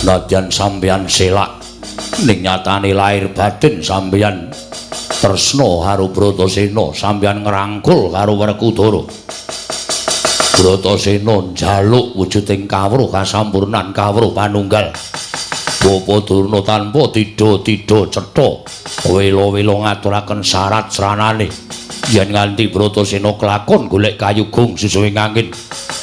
nadyan sampeyan selak ning nyatane lahir batin sampeyan tresna karo Bratasena, sampeyan ngrangkul karo Werkudara. Bratasena njaluk wujuding kawruh kasampurnan kawruh panunggal. Bapa Durna tanpa tidha-tidha cetha wela-wela ngaturaken syarat sranane yen nganti Bratasena kelakon golek kayugung susuhing angin.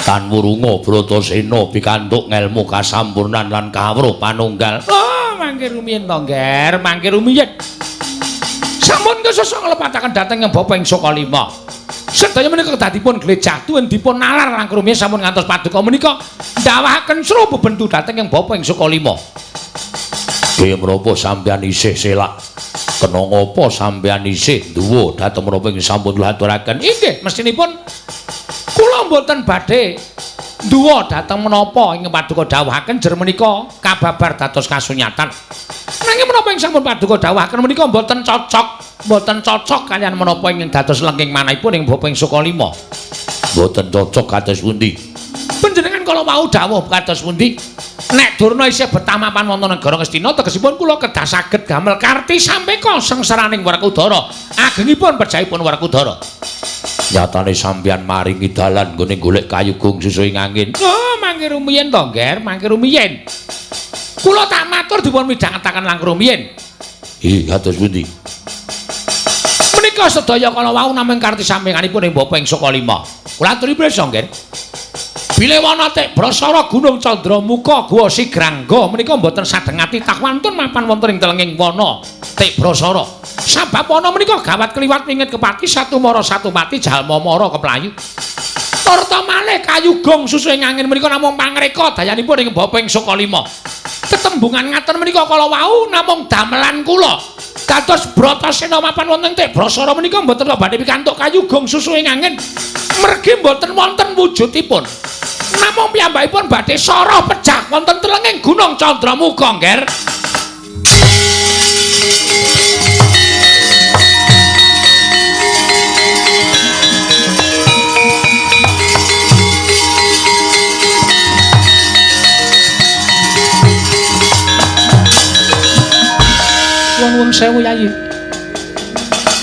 Tan wurunga Bratasena pikantuk ngelmu kasampurnan lan kawruh panunggal. Oh, mangke rumiyin to, Ngger, mangke rumiyin. Sampun kesesa nglepataken dhateng Bapa ing Sukalima. Sedaya menika kedadipun glejah tuwin dipun nalar langkung rumiyin sampun ngantos paduka menika ndawahaken sru bebendu dhateng ing Bapa ing Sukalima. Ki menapa sampeyan isih selak? Kena ngapa sampeyan isih duwa dhateng menapa ing sampun kula aturaken? Inggih, mestinipun kula mboten badhe duwa dhateng menapa ing paduka dawuhaken jer menika kababar dados kasunyatan. Nanging menapa ing sampun paduka dawuhaken menika mboten cocok, mboten cocok kaliyan menapa ing dados lengking manahipun ing Bapa ing Sukalima. Mboten cocok kados pundi? Panjenengan kala wau dawuh kados pundi? Nek Durna isih betah mapan wonten negara Ngastina, tegesipun kula kedah saged gamel karti sampeka sengsaraning Werkudara. Agengipun pejahipun Werkudara. Nyatane sampeyan maringi dalan nggone golek kayugung susuhing angin. Oh, mangke rumiyin to, Ngger, mangke rumiyin. Kula tak matur dipun midhangetaken langkung rumiyin. Ih, kados pundi? Menika sedaya kala wau namung karti sampinganipun ing Bapa ing Sukalima. Kula aturi prisa, Ngger. Bilih wana Tikbrasara Gunung Candramuka Guwa Sigrangga menika mboten sadhengati takwantun mapan wonten ing telenging wana Tikbrasara. Sabab wana menika gawat kliwat wingit kepati satu mara satu pati jalma mara keplayu. Turta malih kayu gong susuhing angin menika namung pangreka dayanipun ing Bapa ing Sukalima. Tetembungan ngaten menika kala wau namung damelan kula. Dados Bratasena mapan wonten Tikbrasara menika mboten badhe pikantuk kayu gong susuhing angin. Mergi mboten wonten wujudipun. Namung piyambakipun badhe soroh pejah wonten telenging Gunung Candramuka, Ngger. Nuwun sewu Yayi.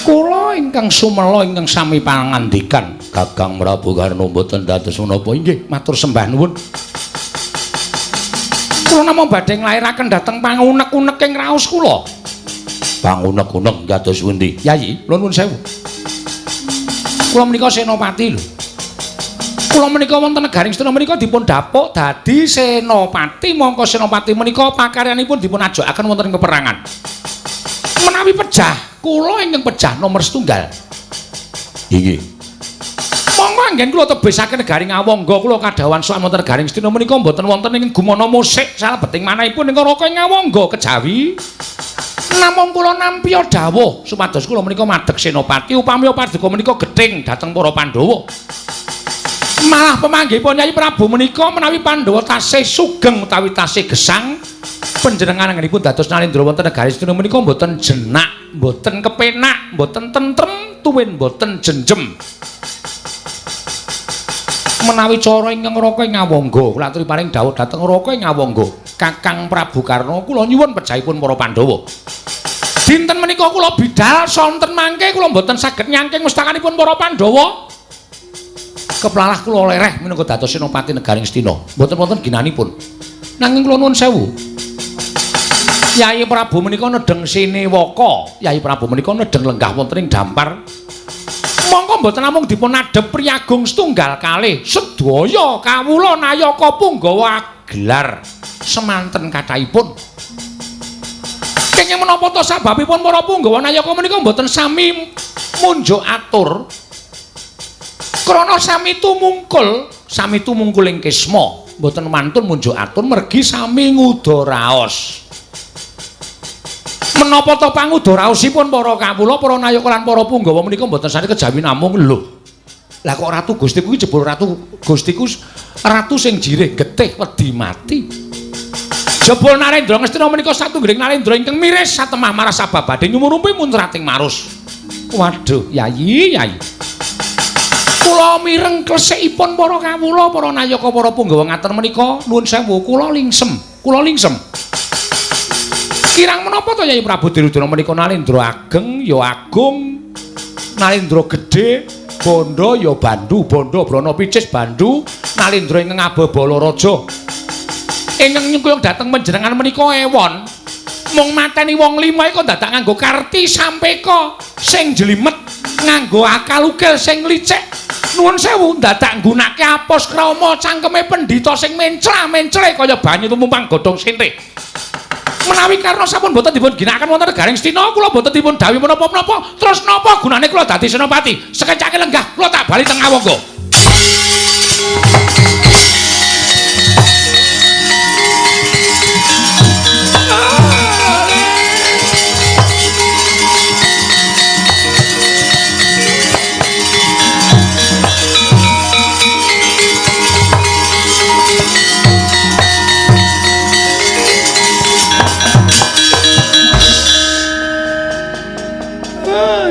Kula ingkang sumela ingkang sami pangandikan Kakang Prabu Karna mboten dados menapa inggih matur sembah nuwun. Kula namung badhe nglairaken dhateng pangunek-uneking raos kula. Pangunek-unek dados pundi? Yayi, kula nuwun sewu. Kula menika senopati lho. Kula menika wonten negaring Astina menika dipun dapuk dadi senopati, mongko senopati menika pakaryanipun dipun ajokaken wonten ing peperangan. Menawi pejah, kula ingkang pejah nomor setunggal. Inggih. Monggo anggen kula tebisaken negaring Awangga, kula kadhawuhan sowan wonten negaring Astina menika mboten wonten ing gumana musik salebeting manahipun ing Raka ing Awangga kejawi. Namung kula nampi dawuh supados kula menika madeg senopati upami paduka menika gething dhateng para Pandhawa. Malah pemanggihipun Yayi Prabu menika menawi Pandhawa tasih sugeng utawi tasih gesang panjenengan anggenipun dados Narendra wonten negari Astina menika mboten jenak, mboten kepenak, mboten tentrem, tuwin mboten jenjem. Menawi cara ingkang Raka ing Awangga, kula aturi paring dawuh dhateng Raka ing Awangga, Kakang Prabu Karna kula nyuwun pejahipun para Pandhawa. Dinten menika kula bidal sonten mangke kula mboten saged nyangking mustakanipun para Pandhawa. Keplalah kula lereh minangka dados senopati negaring Astina. Mboten wonten ginanipun. Nanging kula nuwun sewu. Yayi Prabu menika nedheng Sinewaka. Yayi Prabu menika nedheng lenggah wonten ing dampar. Mongko mboten namung dipun adhep priyagung setunggal kalih, sedaya kawula nayaka punggawa gelar semanten kathahipun. Kenging menapa ta sababipun para punggawa nayaka menika mboten sami munjuk atur? Krana sami tumungkul ing kisma, mboten mantun munjuk atur mergi sami nguda raos. Menapa ta panguda raosipun para kawula, para nayaka lan para punggawa menika mboten sane kejawi namung lho. Lah kok ratu Gustiku iki jebul ratu Gustiku ratu sing jirih getih wedi mati. Jebul Narendra Ngastina menika satunggiling Narendra ingkang miris satemah marah sabab badhe nyumurumpi muncrating marus. Waduh, Yayi, Yayi. Kula mireng klesikipun para kawula, para nayaka, para punggawa ngaten menika nuwun sewu kula lingsem, kula lingsem. Kirang menapa to Yayi Prabu Duryudana menika Narendra ageng ya agung, Narendra gedhe, bondo ya bandu, bondo brana picis bandu, Narendra ingkang ababala raja. Ingkang nyengkuyung dhateng panjenengan menika ewon. Mung mateni wong lima iku dadak nganggo karti sampeka sing jelimet, nganggo akal ukil sing licik. Nuwun sewu dadak nggunakake apos krama cangkeme pendhita sing mencla-mencle kaya banyu tumumpang godhong sente. Menawi karna sampun boten dipun ginakaken wonten negaring Astina, kula boten dipun dhawuhi menapa-menapa. Terus napa gunane kula dadi senopati? Sekecake lenggah kula tak bali teng Awangga.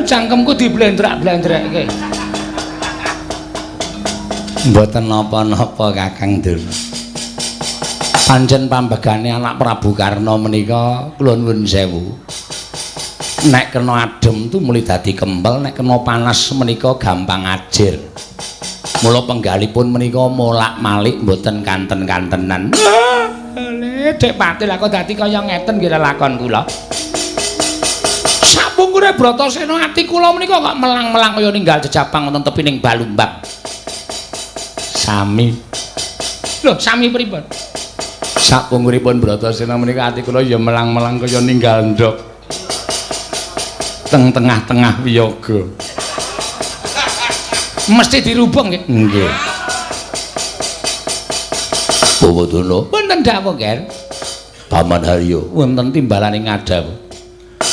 Cangkemku diblendrak-blendrekke. Mboten napa-napa Kakang Durna. Pancen pambegane anak Prabu Karna menika kula nuwun sewu. Nek kena adem tumuli dadi kempel, nek kena panas menika gampang ajir. Mula penggalipun menika molak-malik mboten kanten-kantenan. Lha Dek Patil kok dadi kaya ngeten nggih lelakon kula. Sapungkure Bratasena ati kula menika kok melang-melang kaya ninggal jejapang wonten tepining Balumbang. Sami. Lho, sami pripun? Sapungkuripun Bratasena menika ati kula ya melang-melang kaya ninggal ndhok. Teng tengah-tengah wiyaga. Mesti dirubung nggih. Nggih. Bawa Durna. Wonten dawuh, Ger. Paman Haryo wonten timbalane ngadhawuh.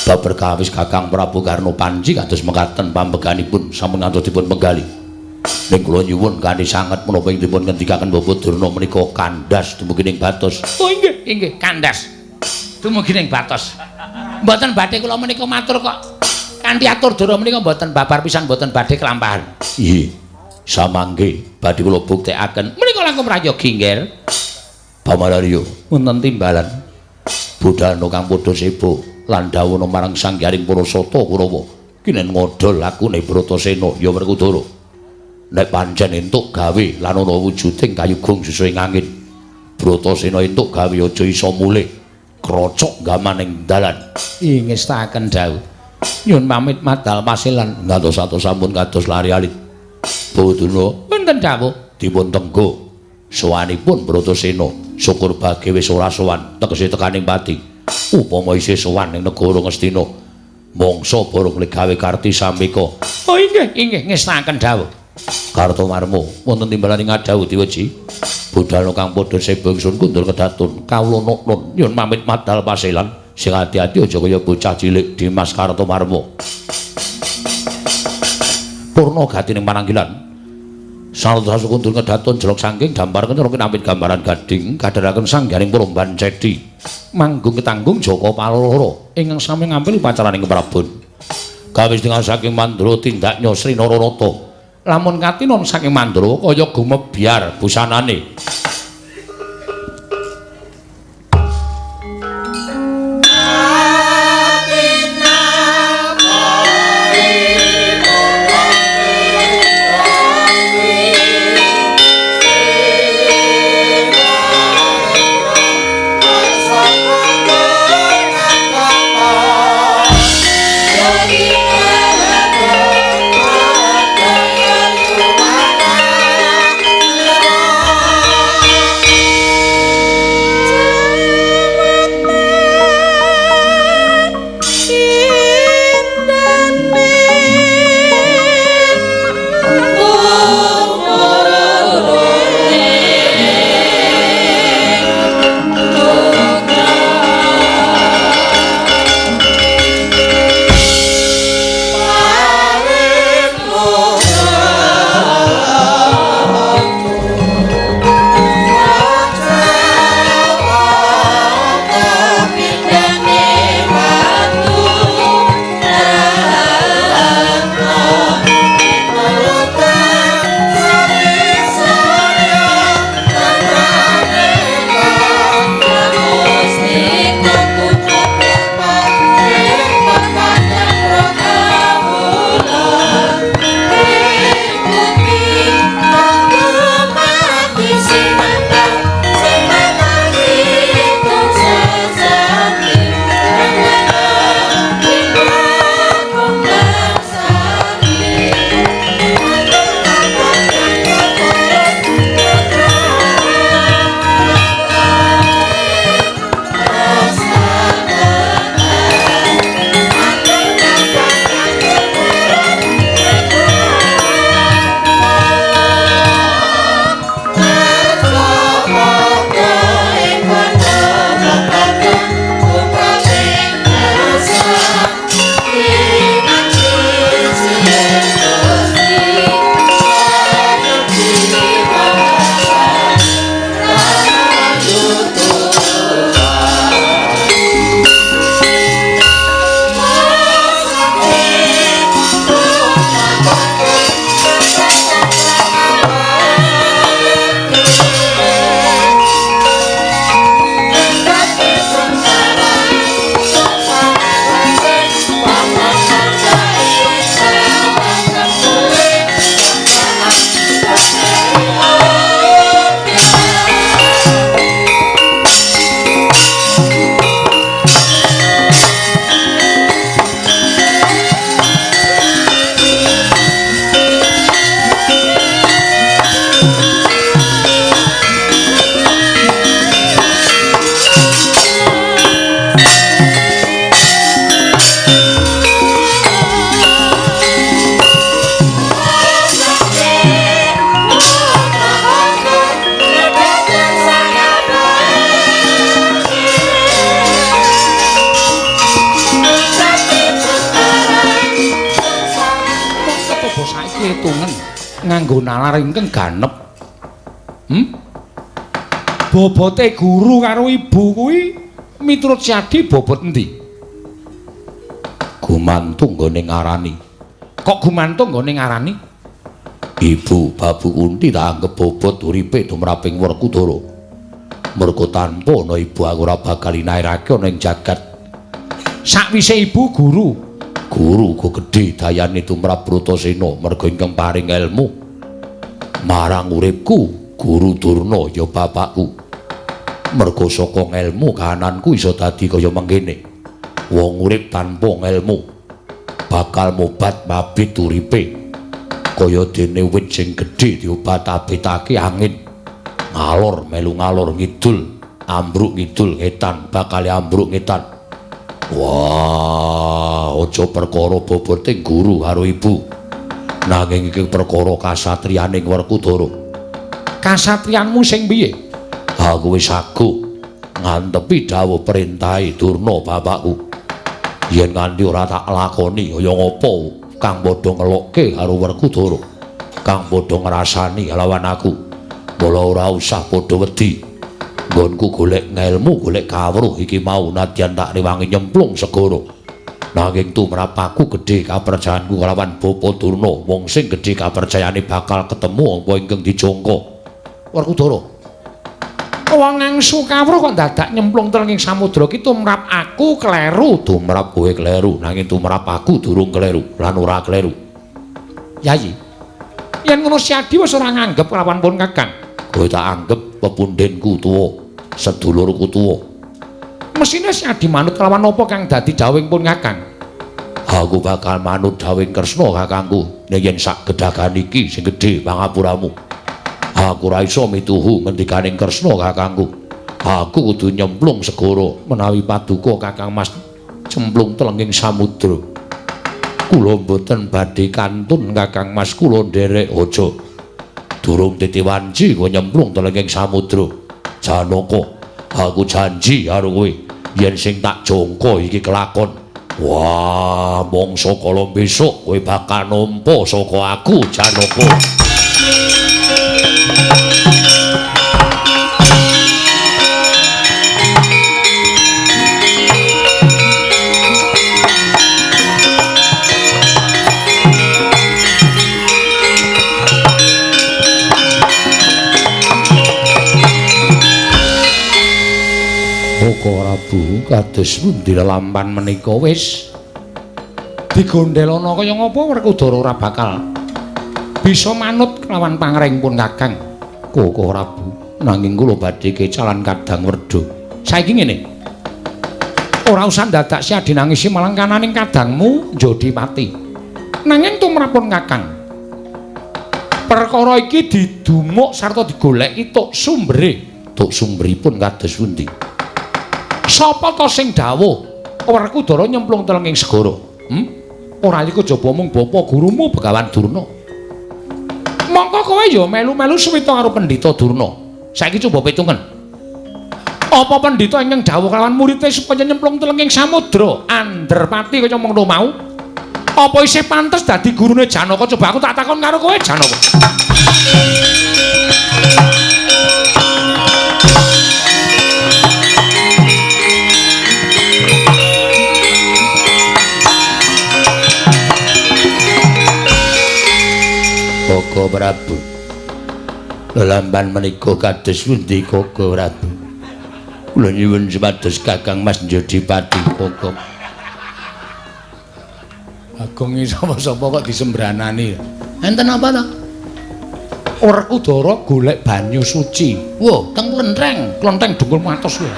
Bab perkawis Kakang Prabu Karna panji kados mekaten pambeganipun sampun ngantos dipun penggali. Ning kula nyuwun kanthi sanget menapa ing dipun ngendikaken Bapak Durna menika kandhas dumugi ning batos. Oh inggih, inggih kandhas. Dumugi ning batos. Mboten badhe kula menika matur kok. Kanthi atur dara menika mboten babar pisan mboten badhe kelampahan. Nggih. Samangke badhe kula buktekaken menika langkung prayogi, Nger. Paman Haryo wonten timbalan. Budhana kang padha sebo lan dawuhna marang Sang Hyang Parasata Kurawa kinen ngodol lakune Bratasena ya Werkudara. Nek pancen entuk gawe lan ana wujuding kayugung susuhing angin, Bratasena entuk gawe aja iso mulih krocok gamaning dalan. Ingestaken dawuh. Nyun pamit madal pasilan ngantos-atos sampun kados lari alit. Boduna wonten dawuh dipun tenggo sowanipun Bratasena. Syukur bage wis ora sowan tegese tekaning pati. Upama isih sowan ning negara Ngastina mangsa bareng gawe karti samika. Oh inggih, inggih ngestaken dawuh. Kartomarma wonten timbalan ing ngadhawuh diweji. Budhal kang padha seba ingsun kundur kedatun kawula nuknun nyun pamit madal pasilan. Sing ati-ati aja kaya bocah cilik Dimas Kartomarma. Purna gatining pananggilan. Salta kundur kedatun jelok saking dampar kencana kinambit gambaran gading kadharaken Sang Hyang Puromban Cedi. Manggung ketanggung Jaka Paloro ingkang sami ngampil upacaraning Prabon. Gawe setengah saking Mandra tindaknya Sri Naranata. Lamun katinon saking Mandra kaya gumebyar busanane. Oh, Hitungen nganggo nalar ingkang ganep. Bobote guru karo ibu kuwi miturut Syadi bobot endi? Gumantung nggone ngarani. Kok gumantung nggone ngarani? Ibu Babu Kunti tak anggep bobot uripe tumraping Werkudara. Mergo tanpa ana ibu aku ora bakal inairake ana ing jagat. Sakwise ibu guru, guru uga gedhe dayane tumrap Bratasena merga ingkang paring elmu marang uripku. Guru Durna ya bapakku. Merga saka ngelmu kahananku iso dadi kaya mengkene. Wong urip tanpa ngelmu bakal mobat mabit uripe. Kaya dene wit sing gedhe diobat-abitake angin. Ngalor melu ngalor ngidul, ambruk ngidul ngetan, bakal ambruk ngetan. Wah, aja perkara bobote guru karo ibu. Nanging iki perkara kasatriyaning Werkudara. Kasatriyanmu sing piye? Aku wis aguh ngantepi dawuh perintahe Durna bapakku. Yen nganti ora tak lakoni kaya ngopo kang padha ngelokke karo Werkudara, kang padha ngrasani lawan aku. Mula ora usah padha wedi. Nggonku golek ngelmu, golek kawruh iki mau nadyan tak rewangi nyemplung segara. Nanging tumrap aku gedhe kapercayanku kelawan Bapa Durna, wong sing gedhe kapercayane bakal ketemu apa ingkang dijangka. Werkudara, wong ngangsu kawruh kok dadak nyemplung telenging samudra ki tumrap aku kleru. Tumrap kowe kleru, nanging tumrap aku durung kleru lan ora kleru. Yayi, yen ngono Syadi wis ora nganggep kelawan pun Kakang. Kowe tak anggep pepundhenku tuwa, sedulurku tuwa. Mesine Syadi manut kelawan apa kang dadi dawuhing pun Kakang? Aku bakal manut dawuhing Kresna kakangku nek yen sak gedagan iki sing gedhe pangapuramu. Aku ora iso mituhu ngendikaning Kresna kakangku. Aku kudu nyemplung segara menawi paduka Kakang Mas cemplung telenging samudra. Kula mboten badhe kantun Kakang Mas, kula nderek aja. Durung titi wanci kowe nyemplung telenging samudra. Janaka, aku janji karo kowe yen sing tak jangka iki kelakon. Wah, mangsa kala besok kowe bakal nampa saka aku, Janaka. Koko Prabu, kados pundi lelampan menika wis digondelana kaya ngapa Werkudara ora bakal bisa manut kelawan pangreng pun Kakang. Koko Prabu, nanging kula badhe kecalan kadang werda. Saiki ngene. Ora usah dadak Syadi nangisi malang kananing kadangmu njodi pati. Nanging tumrapun Kakang, perkara iki didumuk sarta digoleki tuk sumbere. Tuk sumberipun kados pundi? Sapa to sing dawuh Werkudara nyemplung telenging segara? Ora iku jaba mung bapa gurumu Begawan Durna. Mongko kowe ya melu-melu suwita karo Pendhita Durna. Saiki coba pitungen. Apa pendhita ingkang dawuh kelawan murite supaya nyemplung telenging samudra andherpati kaya mengkono mau? Apa isih pantes dadi gurune Janaka? Coba aku tak takon karo kowe, Janaka. Koko Prabu, lelampan menika kados pundi Koko Prabu? Kula nyuwun supados Kakang Mas njodi pati Koko. Agung sapa-sapa kok disembranani. Enten apa to? Werkudara golek banyu suci. Wah, teng klentheng, klentheng dengkul matos kuwi.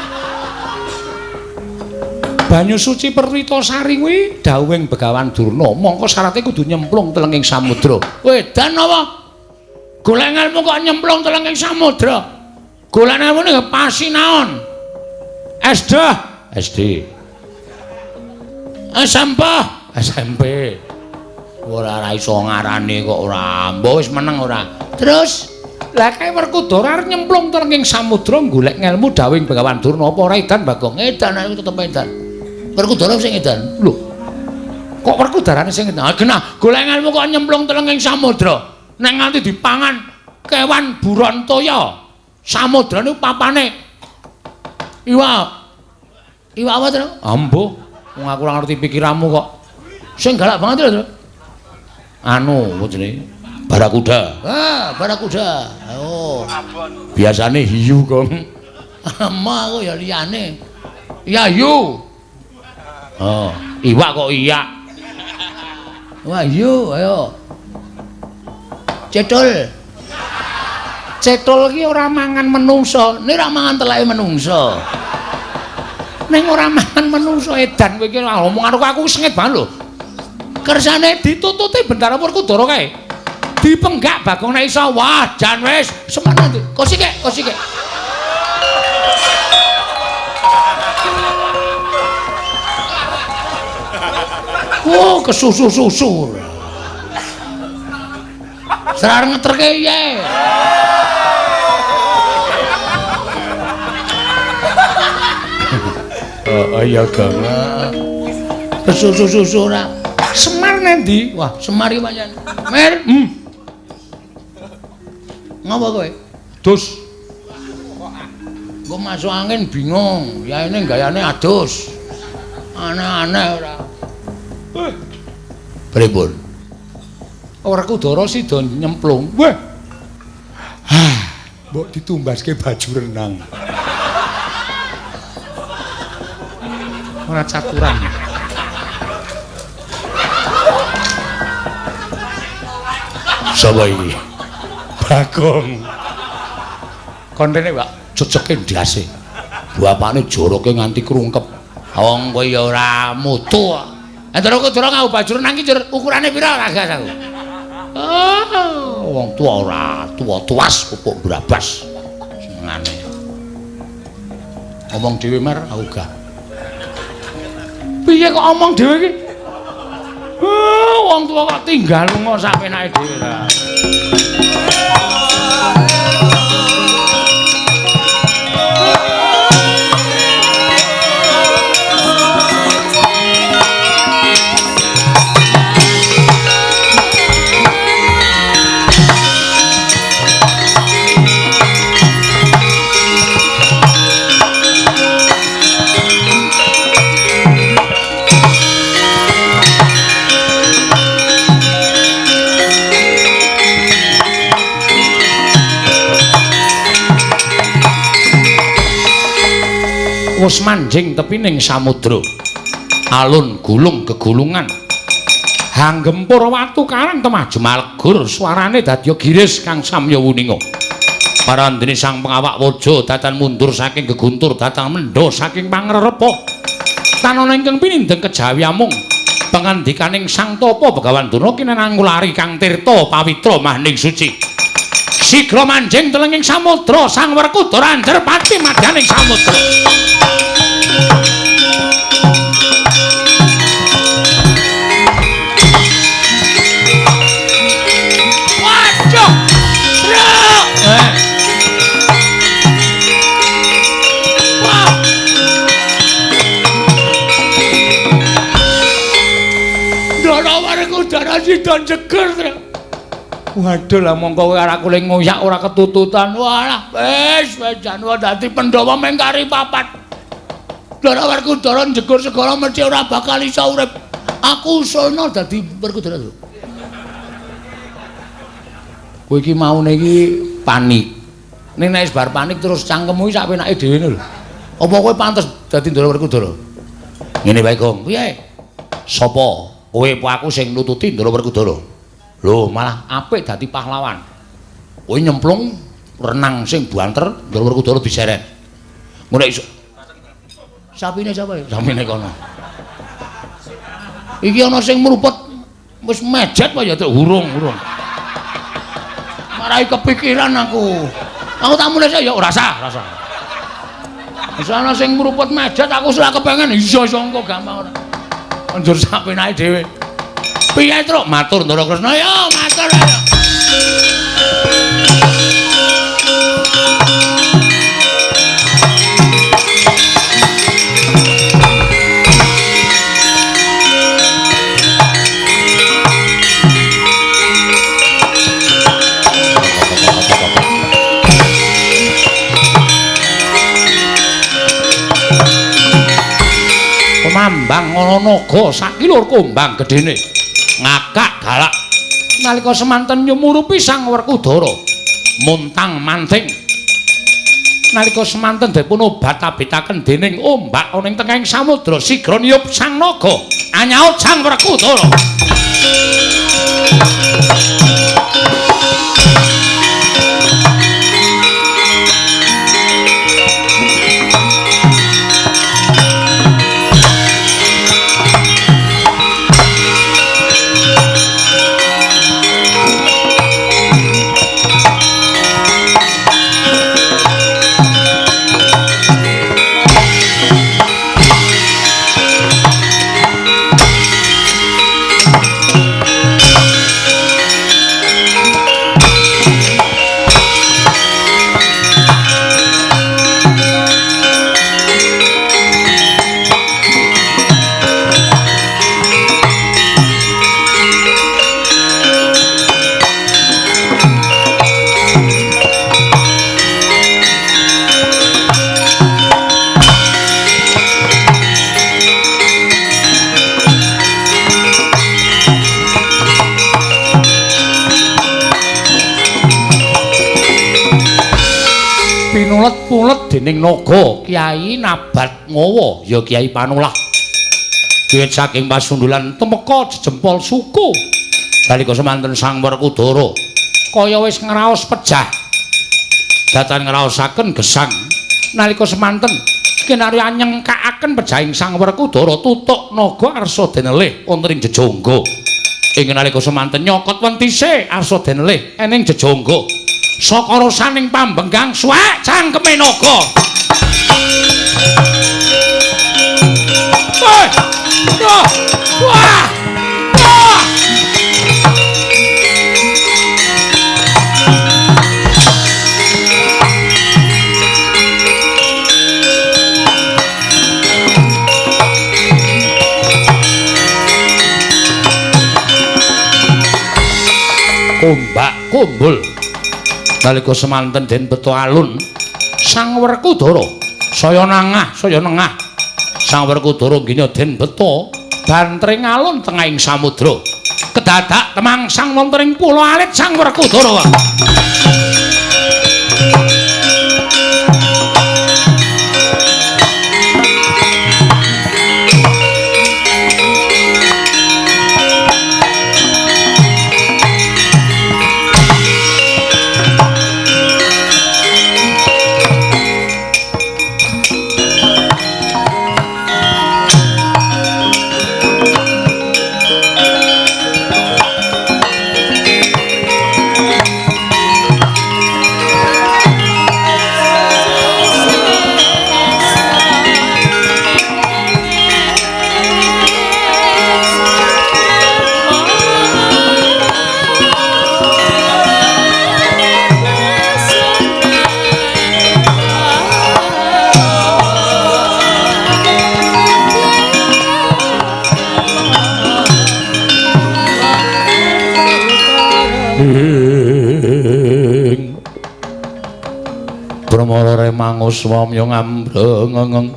Banyu suci Perwitasari kuwi dawuhing Begawan Durna, mongko syarate kudu nyemplung telenging samudra. Wedan apa? Golek ngelmu kok nyemplung telenging samudra. Golek ngelmu ning pasinaon. SD, SD. SMP, SMP. Ora ora iso ngarani kok ora. Mbok wis meneng ora. Terus lah kae Werkudara arep nyemplung telenging samudra golek ngelmu dawuhing Begawan Durna, apa ora edan Bagong? Edan aku tetep edan. Werkudara sing edan. Lho. Kok Werkudarane sing genah golek ilmu kok nyemplung telenging samudra. Nek nganti dipangan kewan buron toya. Samudra niku papane iwak. Iwak apa to? Ambuh, wong aku ora ngerti pikiranmu kok. Sing galak banget lho. Anu, apa jenenge? Barakuda. Ah, barakuda. Oh. Biasane hiu, Gong. Ama aku ya liyane. Ya hiu. Oh, iwak kok iya. Wah, hiu, ayo. Cetul. Cetul ki ora mangan menungso, nek ora mangan teleke menungso. Ning ora mangan menungso edan kowe iki omong karo aku sengit banget lho. Kersane ditututi Bendara Werkudara kae. Dipenggak Bagong nek iso. Wah, jan wis semono ndi. Kosike, kosike. Oh, kesusu-susu. Serar ngeterke piye? Oh iya, Gong. Kesusu-susu ora. Semar nendi? Wah, Semar iki pancen. Mer, Ngapa kowe? Dus. Engko masuk angin bingung. Yaene gayane adus. Aneh-aneh ora. Pripun? Werkudara sida nyemplung. Weh. Hah, mbok ditumbaske baju renang. Ora caturan. Sapa iki? Bagong. Kon rene, Pak, jejeke ndase. Bapakne joroke nganti krungkep. Wong kowe ya ora mutu. Ndara Kudara nganggo baju renang iki ukurane pira ora gas aku. Oh, wong tuwa ora tuwa tuas pupuk brabas. Senengane. Omong dhewe Mar, aku gak. Piye kok omong dhewe iki? Oh, wong tuwa kok tinggal lunga sak penake dhewe ta. Wis manjing tepining samudra. Alun gulung gegulungan. Hanggempur watu karang temah jemalegur suarane dadya giris kang samya wuninga. Parandene sang pengawak waja datan mundur saking geguntur datang mendha saking pangrerepa. Tanana ingkang pinindheng kejawi amung pangandikaning Sang Tapa Begawan Durna kinenang ngulari kang tirta pawitra mahning suci. Sigra manjing telenging samudra Sang Werkudara anjer pati madyaning samudra. Waduh. Truk. Wah. Ndara Werkudara sida jeger, Truk. Waduh lah mongko kowe arep kule ngoyak ora ketututan. Walah, wis wis jan dadi Pandhawa mengkari papat. Ndara Werkudara njegur segara mesti ora bakal iso urip. Aku usulna dadi Werkudara lho. Kowe iki maune iki panik. Ning nek wis bar panik terus cangkemmu iki sak penake dhewe lho. Apa kowe pantes dadi Ndara Werkudara? Ngene wae, Gong. Piye? Sapa? Kowe apa aku sing nututi Ndara Werkudara? Lho, malah apik dadi pahlawan. Kowe nyemplung renang sing banter, Ndara Werkudara diseret. Ngono iso. Sapine sapa ya? Sapine kono. Iki ana sing mruput wis mejet apa ya hurung-hurung. Marai kepikiran aku. Aku tak mulih ya ora sah, ora sah. Wis ana sing mruput mejet aku ora kepengen iso iso engko gampang ora. Njur sak penake dhewe. Piye, Truk? Matur Ndara Kresna. Ya, matur ayo. Mambang ana naga sakilur kumbang gedene. Ngakak galak. Nalika semanten nyumurupi Sang Werkudara muntang manting. Nalika semanten dipun obat-abitaken dening ombak ana ing tengahing samudra sigra niyup sang naga anyaut Sang Werkudara. Pinulet-pulet dening naga Kyai Nabat Ngawa ya Kyai Panulah. Wiwit saking pasundulan temeka jejempol suku. Nalika semanten Sang Werkudara kaya wis ngraos pejah. Datan ngraosaken gesang. Nalika semanten kinarya nyengkakaken pejahing Sang Werkudara tutuk naga arsa denelih wonten ing jejangga. Ing nalika semanten nyokot wentise arsa denelih ening jejangga. Saka rosaning pambenggang suwek cangkeme naga. Wah! Wah! Wah! Kombak kumbul. Nalika semanten den beto alun Sang Werkudara saya nangah saya nengah. Sang Werkudara nggih den beto bantring alun tengahing samudra. Kedadak temangsang wonten ing pulo alit Sang Werkudara. Brahmara remangus wamya ngambrengeng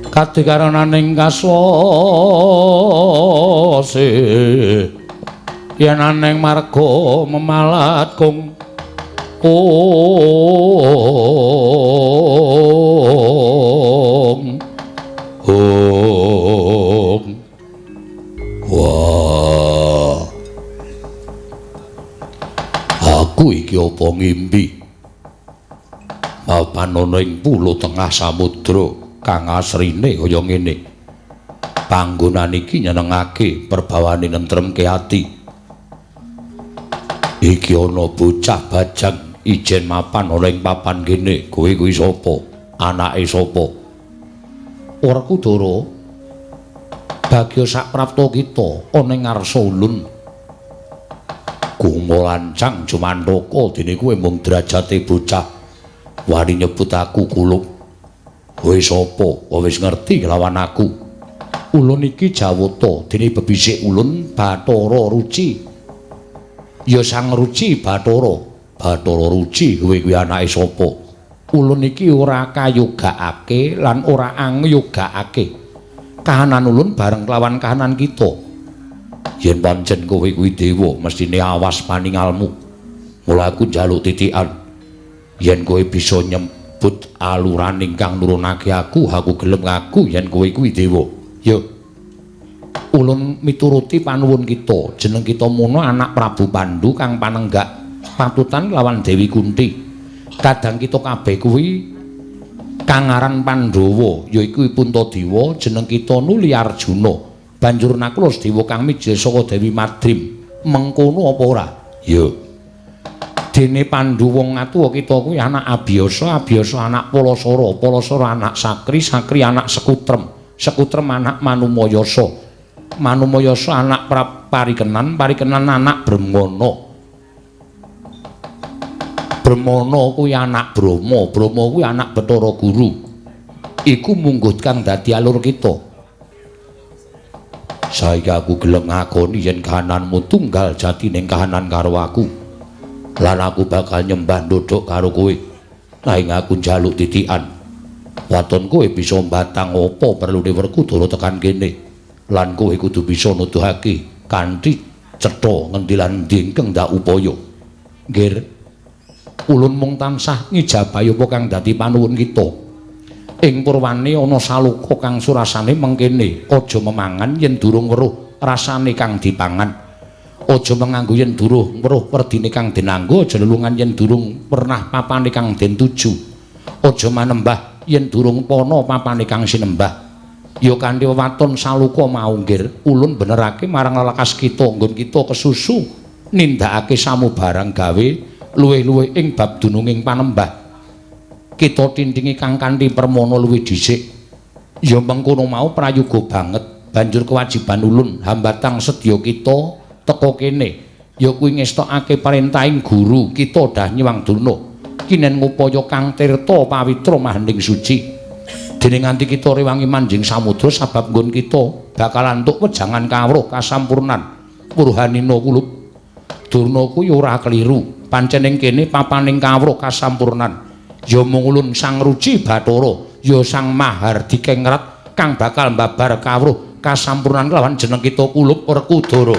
kadikarananing kaswase yen aneng marga memalat kung ung ung. Wah, aku iki apa ngimpi mapan ana ing pulo tengah samudra kang asrine kaya ngene. Panggonan iki nyenengake, perbawane nentremke ati. Iki ana bocah bajang ijen mapan ana ing papan kene. Kowe kuwi sapa? Anake sapa? Werkudara, bagya saprapta kita ana ing ngarsa ulun. Gumolancang jumantaka dene kowe mung derajate bocah. Wani nyebut aku kulup. Kowe sapa? Wis ngerti lawan aku. Ulun iki Jawata, dene bebisik ulun Bathara Ruci. Ya Sang Ruci Bathara. Bathara Ruci kowe kuwi anake sapa? Ulun iki ora kayogakake lan ora angyogakake. Kahanan ulun bareng kelawan kahanan kita. Yen pancen kowe kuwi dewa, mestine awas paningalmu. Mula aku njaluk titikan. Yen kowe bisa nyebut aluraning kang nurunake aku, aku gelem ngaku yen kowe kuwi dewa. Ya. Ulun mituruti panuwun kita. Jeneng kita mono anak Prabu Pandu kang panenggak patutan lawan Dewi Kunti. Kadang kita kabeh kuwi kang aran Pandhawa, yaiku Puntadewa, jeneng kita nuli Arjuna. Banjur Nakula Dewa kang mijil saka Dewi Madrim. Mengkono apa ora? Ya. Dene Pandu wong atuwa kita kuwi anak Abiyasa, Abiyasa anak Palasara, Palasara anak Sakri, Sakri anak Sekutrem, Sekutrem anak Manumayasa, Manumayasa anak Parikenan, Parikenan anak Bremana. Bremana kuwi anak Brahma, Brahma kuwi anak Bathara Guru. Iku mungguh kang dadi alur kita. Saiki aku gelem ngakoni yen kahananmu tunggal jatining kahanan karo aku. Lan aku bakal nyembah ndodhok karo kowe. Nanging aku njaluk titikan. Waton kowe bisa mbatang apa perlune Werkudara tekan kene. Lan kowe kudu bisa nuduhake kanthi cetha ngendi lan endi ingkang ndak upaya. Nggih. Ulun mung tansah ngijabahi apa kang dadi panuwun kita. Ing purwane ana saloka kang surasane mengkene, aja memangan yen durung weruh rasane kang dipangan. Aja menganggo yen durung weruh werdine kang den anggo, aja lelungan yen durung pernah papane kang den tuju. Aja manembah yen durung pana papane kang sinembah. Ya kanthi wewaton saloka mau nggih, ulun benerake marang lelakas kita nggon kita kesusu nindakake samubarang gawe luwih-luwih ing bab dununging panembah. Kita tintingi kang kanthi permana luwih dhisik. Ya mengkono mau prayoga banget. Banjur kewajiban ulun hambatang sedya kita teka kene ya kuwi ngestokake parentahing guru kita dah Nyiwang Durna kinen ngupaya kang tirta pawitra mahening suci. Dene nganti kita rewangi manjing samudra sabab nggon kita bakal antuk wejangan kawruh kasampurnan. Purhanina kulup Durna kuwi ora keliru. Pancen ing kene papaning kawruh kasampurnan. Ya mung ulun Sang Ruci Bathara, ya Sang Mahardikengrat kang bakal mbabar kawruh kasampurnan kelawan jeneng kita Kulup Werkudara.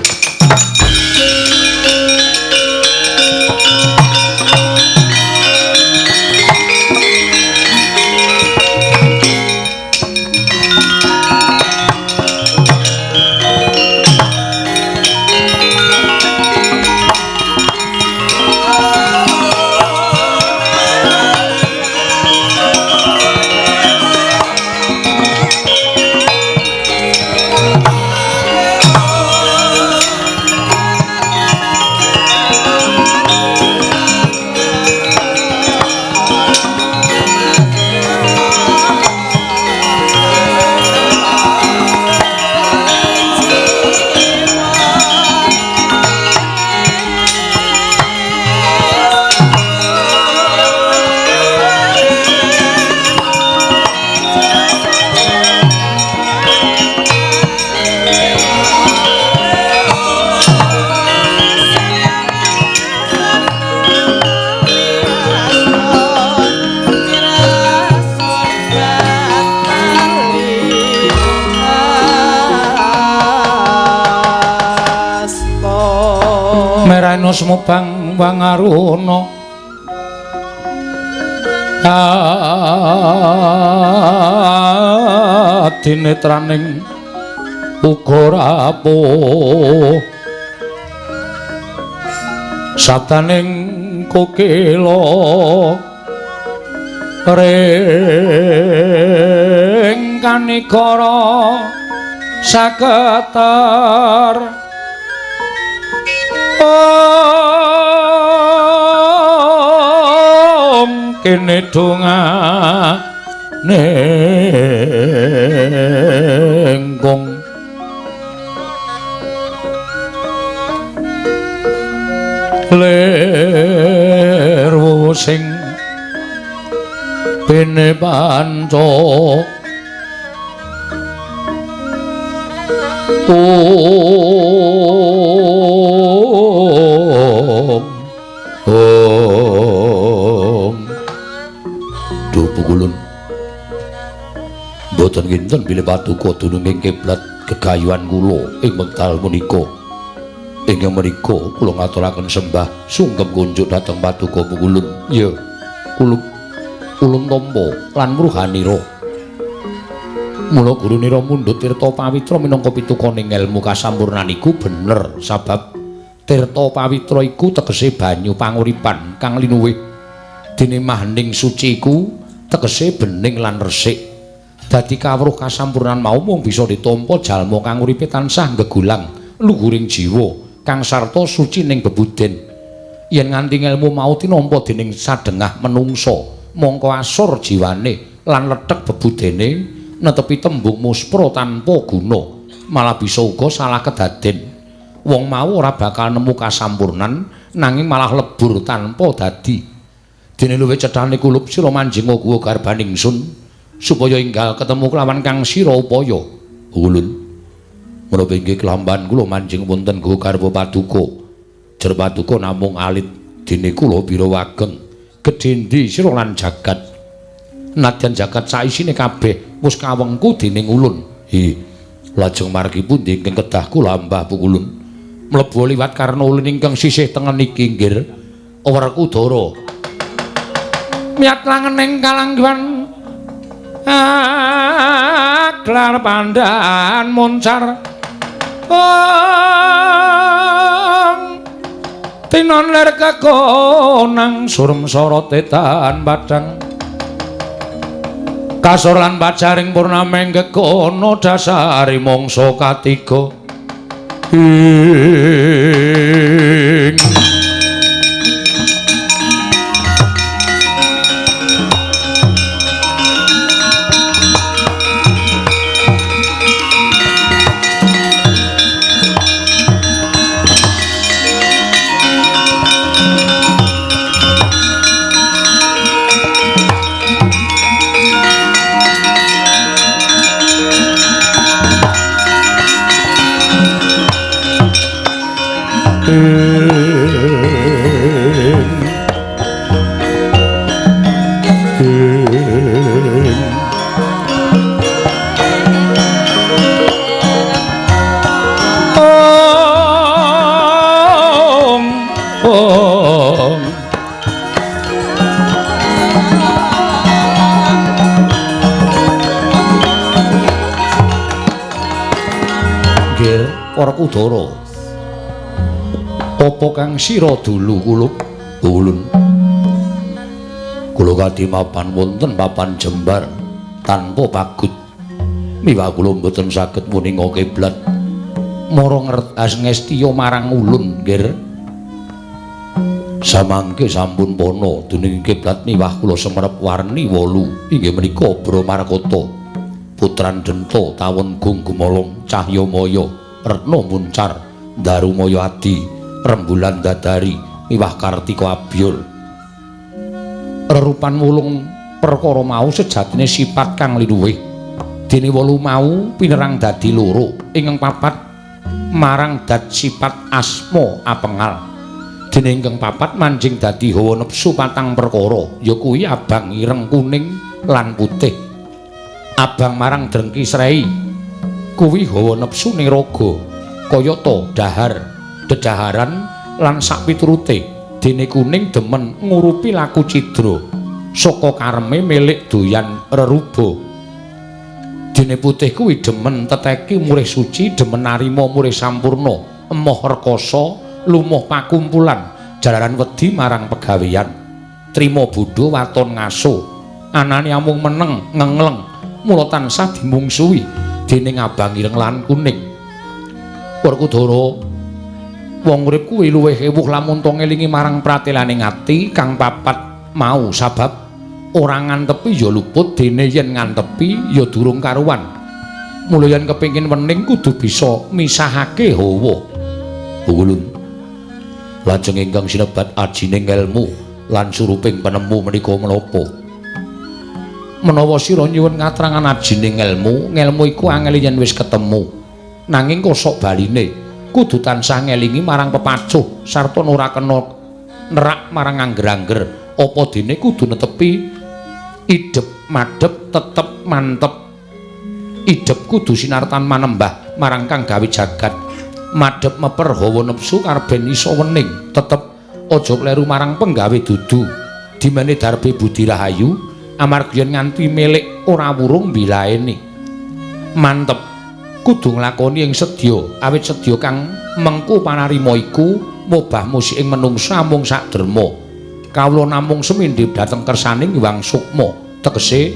Sumubang wangaruna adinetraning uga rapuh sabdaning kokila ring kanikara saketer om kene dongane kong lir sing bene panca om om. Duh pukulun mboten Mboten kinten bilih paduka dununging kiblat gegayuhan kula ing wekdal punika. Ingkang mriku kula ngaturaken sembah sungkem kunjuk dhateng paduka Pukulun. Ya, kula ulun tampa lan mruhanira. Mula gurunira mundhut tirta pawitra minangka pitukoning elmu kasampurnan iku bener sabab tirta pawitra iku tegese banyu panguripan kang linuwih. Dene mahning suci iku tegese bening lan resik. Dadi kawruh kasampurnan mau mung bisa ditampa jalma kang uripe tansah gegulang luhuring jiwa kang sarta suci ning bebuden. Yen nganti ngelmu mau tinampa dening sadengah menungsa, mongko asor jiwane lan lethek bebudene netepi tembung muspra tanpa guna, malah bisa uga salah kedaden. Wong mau ora bakal nemu kasampurnan nanging malah lebur tanpa dadi. Dene luwih cethane kulup sira manjing guwa garbaning sun supaya enggal ketemu kelawan kang sira upaya. Ulun menapa inggih kelamban kula manjing wonten guwa garba paduka. Jer paduka namung alit dene kula bira wageng. Gedhe endi sira lan jagat? Nadyan jagat saisine kabeh wis kawengku dening ulun. Hi, lajeng margi pundi ingkang kedah kula ambah Pukulun? Mlebu liwat karna ulun ingkang sisih tengen iki nggir Werkudara. Miyat langening kalangguhan aglar pandhan moncar tinon ler kekonang surem sorote tan padang kasor lan pajaring purnameng gegono dasari mangsa katiga ing Werkudara, apa kang sira dulu kulup? Ulun kula kadimapan wonten papan jembar tanpa pagut. Miwah kula mboten saged muninga kiblat. Mara ngertas ngestiya marang ulun nggir. Samangke sampun pana dening kiblat miwah kula semerep warni wolu inggih menika Bramarkata, Putran Denta, Tawon Gung Gumolong, Cahyamaya, Retna Muncar, Darumaya Adi, Rembulan Dadari, miwah Kartika Abyul. Rerupan wulung perkara mau sejatine sifat kang linuwih. Dene wolu mau pinerang dadi loro, ingkang papat marang dat sifat asma apengal. Dene ingkang papat manjing dadi hawa nepsu patang perkara, ya kuwi abang, ireng, kuning lan putih. Abang marang drengki srei kuwi hawa nepsu ning raga, kayata dahar, dedaharan lan sakpiturute. Dene kuning demen ngurupi laku cidra saka kareme milik doyan reruba. Dene putih kuwi demen teteki murih suci, demen narima murih sampurna, emoh rekasa, lumuh pakumpulan, jalaran wedi marang pegawean, trima bodho waton ngaso, anane amung meneng ngengleng, mula tansah dimungsuhi dening abang ireng lan kuning. Werkudara, wong urip kuwi luwih ewuh lamun to ngelingi marang pratelane ati kang papat mau, sabab ora ngantepi ya luput, dene yen ngantepi ya durung karuan. Mula yen kepengin wening kudu bisa misahake hawa. Ulun lajeng ingkang sinebat ajining elmu lan suruping penemu menika menapa? Menawa sira nyuwun katrangan ajining elmu, ngelmu iku angel yen wis ketemu. Nanging kosok baline kudu tansah ngelingi marang pepacuh sarta ora kena nerak marang angger-angger. Apa dene kudu netepi idep madhep tetep mantep. Idep kudu sinartan manembah marang kang gawe jagat. Madhep meper hawa nepsu karben iso wening. Tetep aja kleru marang penggawe dudu. Dimene darbe budi rahayu amarga yen nganti milik ora wurung bilaeni. Mantep kudu nglakoni ing sedya, awit sedya kang mengku panarima iku mobah musik ing menungsa mung sak derma. Kawula namung semindhi dhateng kersaning Hyang Sukma, tegese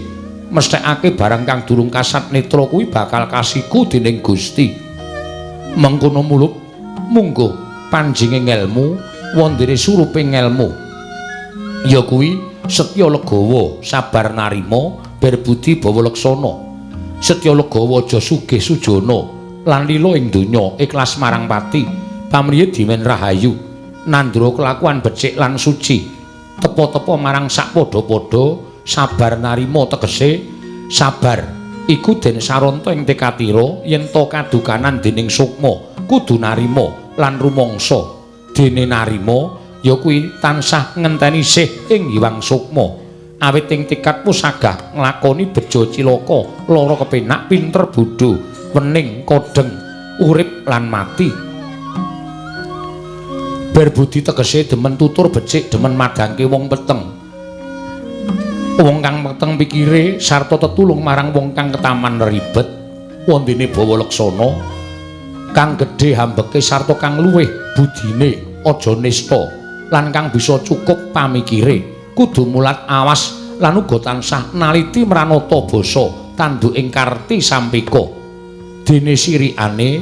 mesthekake barang kang durung kasat netra kuwi bakal kasiku dening Gusti. Mengkono mulup mungguh panjinge ngelmu wondene surupe ngelmu. Ya kuwi setya legawa, sabar narima, berbudi bawa leksana. Setya legawa aja sugih sujana lan lila ing donya, ikhlas marang pati, pamriye dimen rahayu, nandra kelakuan becik lan suci, tepa-tepa marang sak padha-padha, sabar narima tegese sabar iku den saranta ing tekatira yen ta kadukanan dening sukma kudu narima lan rumangsa. Dene narima ya kuwi tansah ngenteni sih ing Hyang Sukma. Awit ing tekad pusagah nglakoni bejo cilaka, lara kepenak, pinter bodho, wening kodheng, urip lan mati. Berbudi tegese demen tutur becik, demen madhangke wong peteng. Wong kang peteng pikire sarta tetulung marang wong kang ketaman ribet. Wondene bawa leksana, kang gedhe hambeke sarta kang luwih budine aja nista lan kang bisa cukup pamikire. Kudu mulat awas lan uga tansah naliti mranata basa tanduk ing karti sampika. Dene sirikane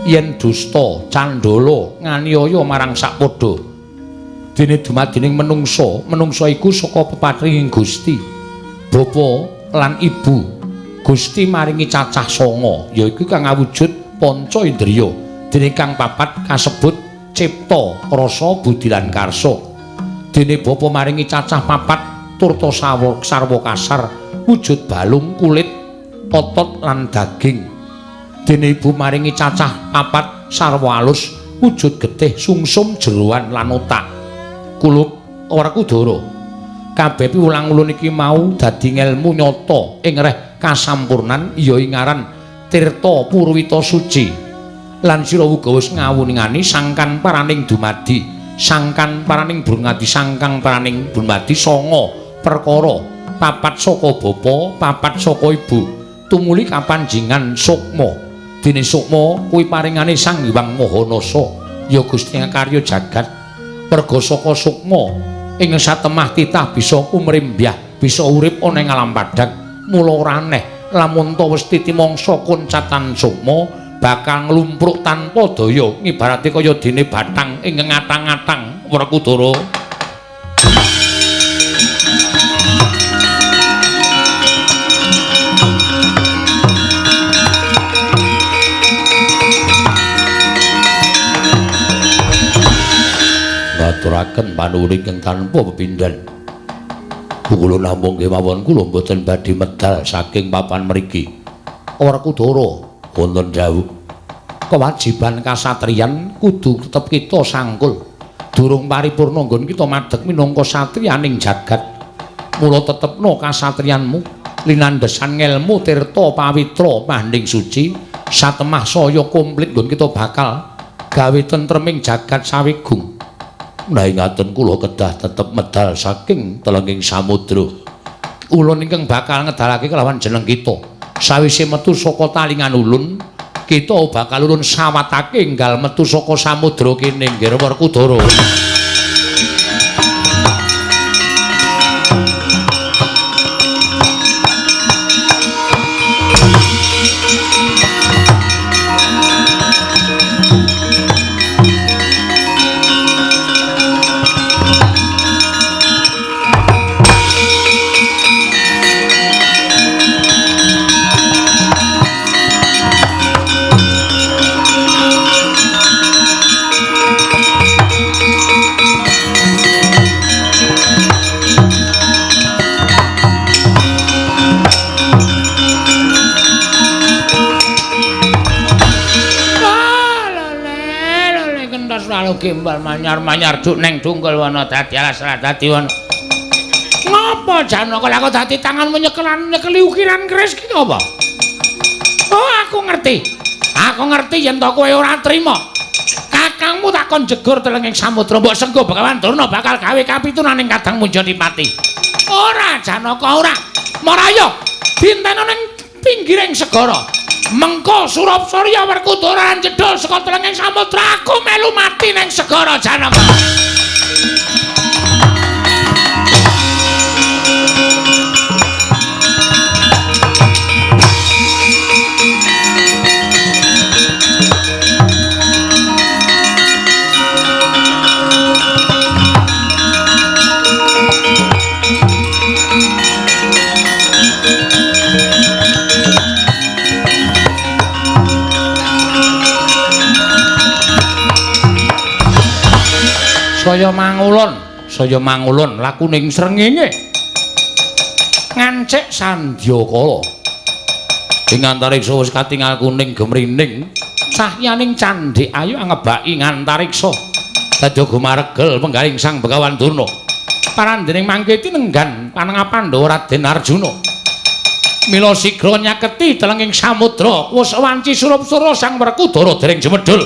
yen dusta candala nganiaya marang sakpadha. Dene dumadining menungsa, menungsa iku saka peparinging Gusti. Bapa lan ibu Gusti maringi cacah sanga, yaiku kang awujud panca indriya. Dene kang papat kasebut cipta, rasa, budi lan karsa. Dene bapa maringi cacah papat turta sarwa kasar, wujud balung, kulit, otot lan daging. Dene ibu maringi cacah papat sarwa alus, wujud getih, sungsum, jeroan lan otak. Kulup Werkudara. Kabeh piwulang ulun iki mau dadi ngelmu nyata ing reh kasampurnan ya ing aran Tirta Purwita Suci. Lan sira uga wis ngawuningani sangkan paraning dumadi, sangkan paraning brungadi, sangkang paraning dumadi sanga perkara, papat saka bapa, papat saka ibu, tumuli kapanjingan sukma. Dene sukma kuwi paringane Sang Hyang Maha Nasa, ya Gusti karya jagat. Merga saka sukma ing satemah titah bisa kumrembyah, bisa urip ana ing alam padhang. Mula ora aneh lamun ta wis titi mangsa koncatan sukma bakal nglumpruk tanpa daya, ngibarate kaya dene bathang ing ngatang-atang. Werkudara. Ngaturaken panuwun ingkang tanpa pepindhan. Kula namung kemawon kula mboten badhe medal saking papan mriki. Werkudara wonten dawuh, kewajiban kasatriyan kudu tetep kita sangkul. Durung paripurna nggon kita madeg minangka satriyaning jagat. Mula tetepno kasatriyanmu linandhesan ngelmu tirta pawitra manding suci satemah saya komplit nggon kita bakal gawe tentreming jagat sawigung. Nah ingaten kula kedah tetep medal saking telenging samudra. Ulun ingkang bakal ngedalake kelawan jeneng kita. Sawise metu saka talingan ulun, kita bakal ulun sawatake enggal metu saka samudra kene nggih Werkudara. Gembal manyar-manyar duk neng dungkul wana dadi alas ra dadi wana. Ngapa Janaka lha kok dadi tanganmu nyekelan nyekeli ukiran keris ki ngapa? Aku ngerti. Aku ngerti yen to kowe ora trima. Kakangmu tak kon jegur telenging samudra, mbok senggo Begawan Durna bakal gawe kapitunan ing kadang Munjadipati. Ora Janaka ora. Maraya dinteno ning pinggiring segara. Mengko Surapsurya Werkudara jedul saka telenging samudra, aku melu mati ning segara Janaka. Saya mangulon lakuning srengenge ngancik sandyakala. Ing antariksa wis katingal kuning gemrining cahyaning candhik ayu angebaki ngantariksa. Dadi gumaregel penggaring Sang Begawan Durna. Parandening mangke tinenggan panengah Pandhawa Raden Arjuna. Mila sigra nyaketi telenging samudra wis wanci Surapsura Sang Werkudara dereng jemedhul.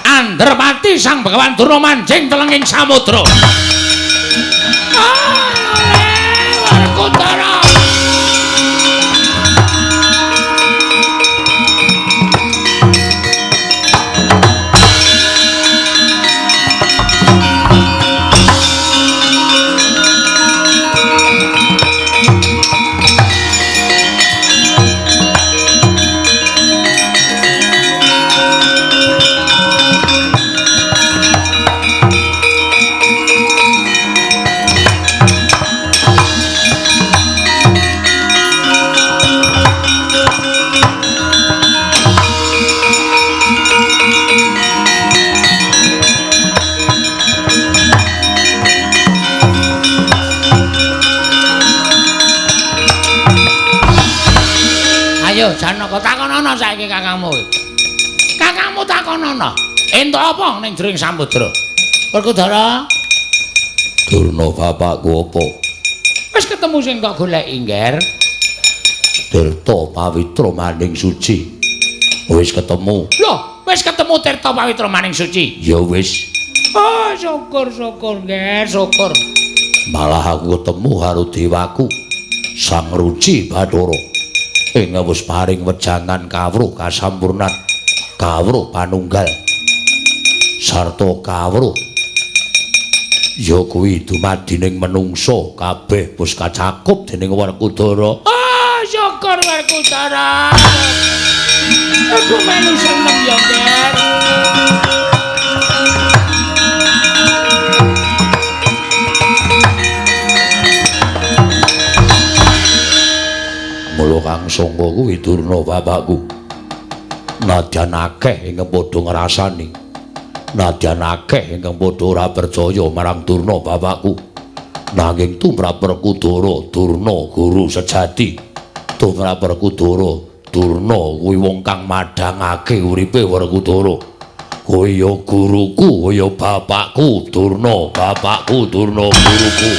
Andherpati Sang Begawan Durna manjing telenging samudra. Werkudara. Ayo Janaka takonono saiki kakangmu. Kakangmu takonono. Entuk apa ning jroning samudra? Werkudara. Durna bapakku apa? Wis ketemu sing kok goleki, Ngger. Tirta Pawitra Maning Suci. Wis ketemu. Loh, wis ketemu Tirta Pawitra Maning Suci? Ya wis. Oh, syukur-syukur, Ngger, syukur. Malah aku ketemu karo dewaku, Sang Ruci Bathara. Ing wis paring wejangan kawruh kasampurnan, kawruh panunggal sarta kawruh ya kuwi dumadining menungsa kabeh wis kacakup dening Werkudara. Ah, syukur Werkudara. Aku melu seneng ya, Ger. Mula kang sangka kuwi Durna bapakku. Nadyan akeh ingkang padha ngrasani. Nadyan akeh ingkang padha ora percaya marang Durna bapakku. Nanging tumrap Werkudara Durna guru sejati. Tumrap Werkudara Durna kuwi wong kang madhangake uripe Werkudara. Kuwi ya guruku, kuwi ya bapakku Durna, bapakku Durna guruku.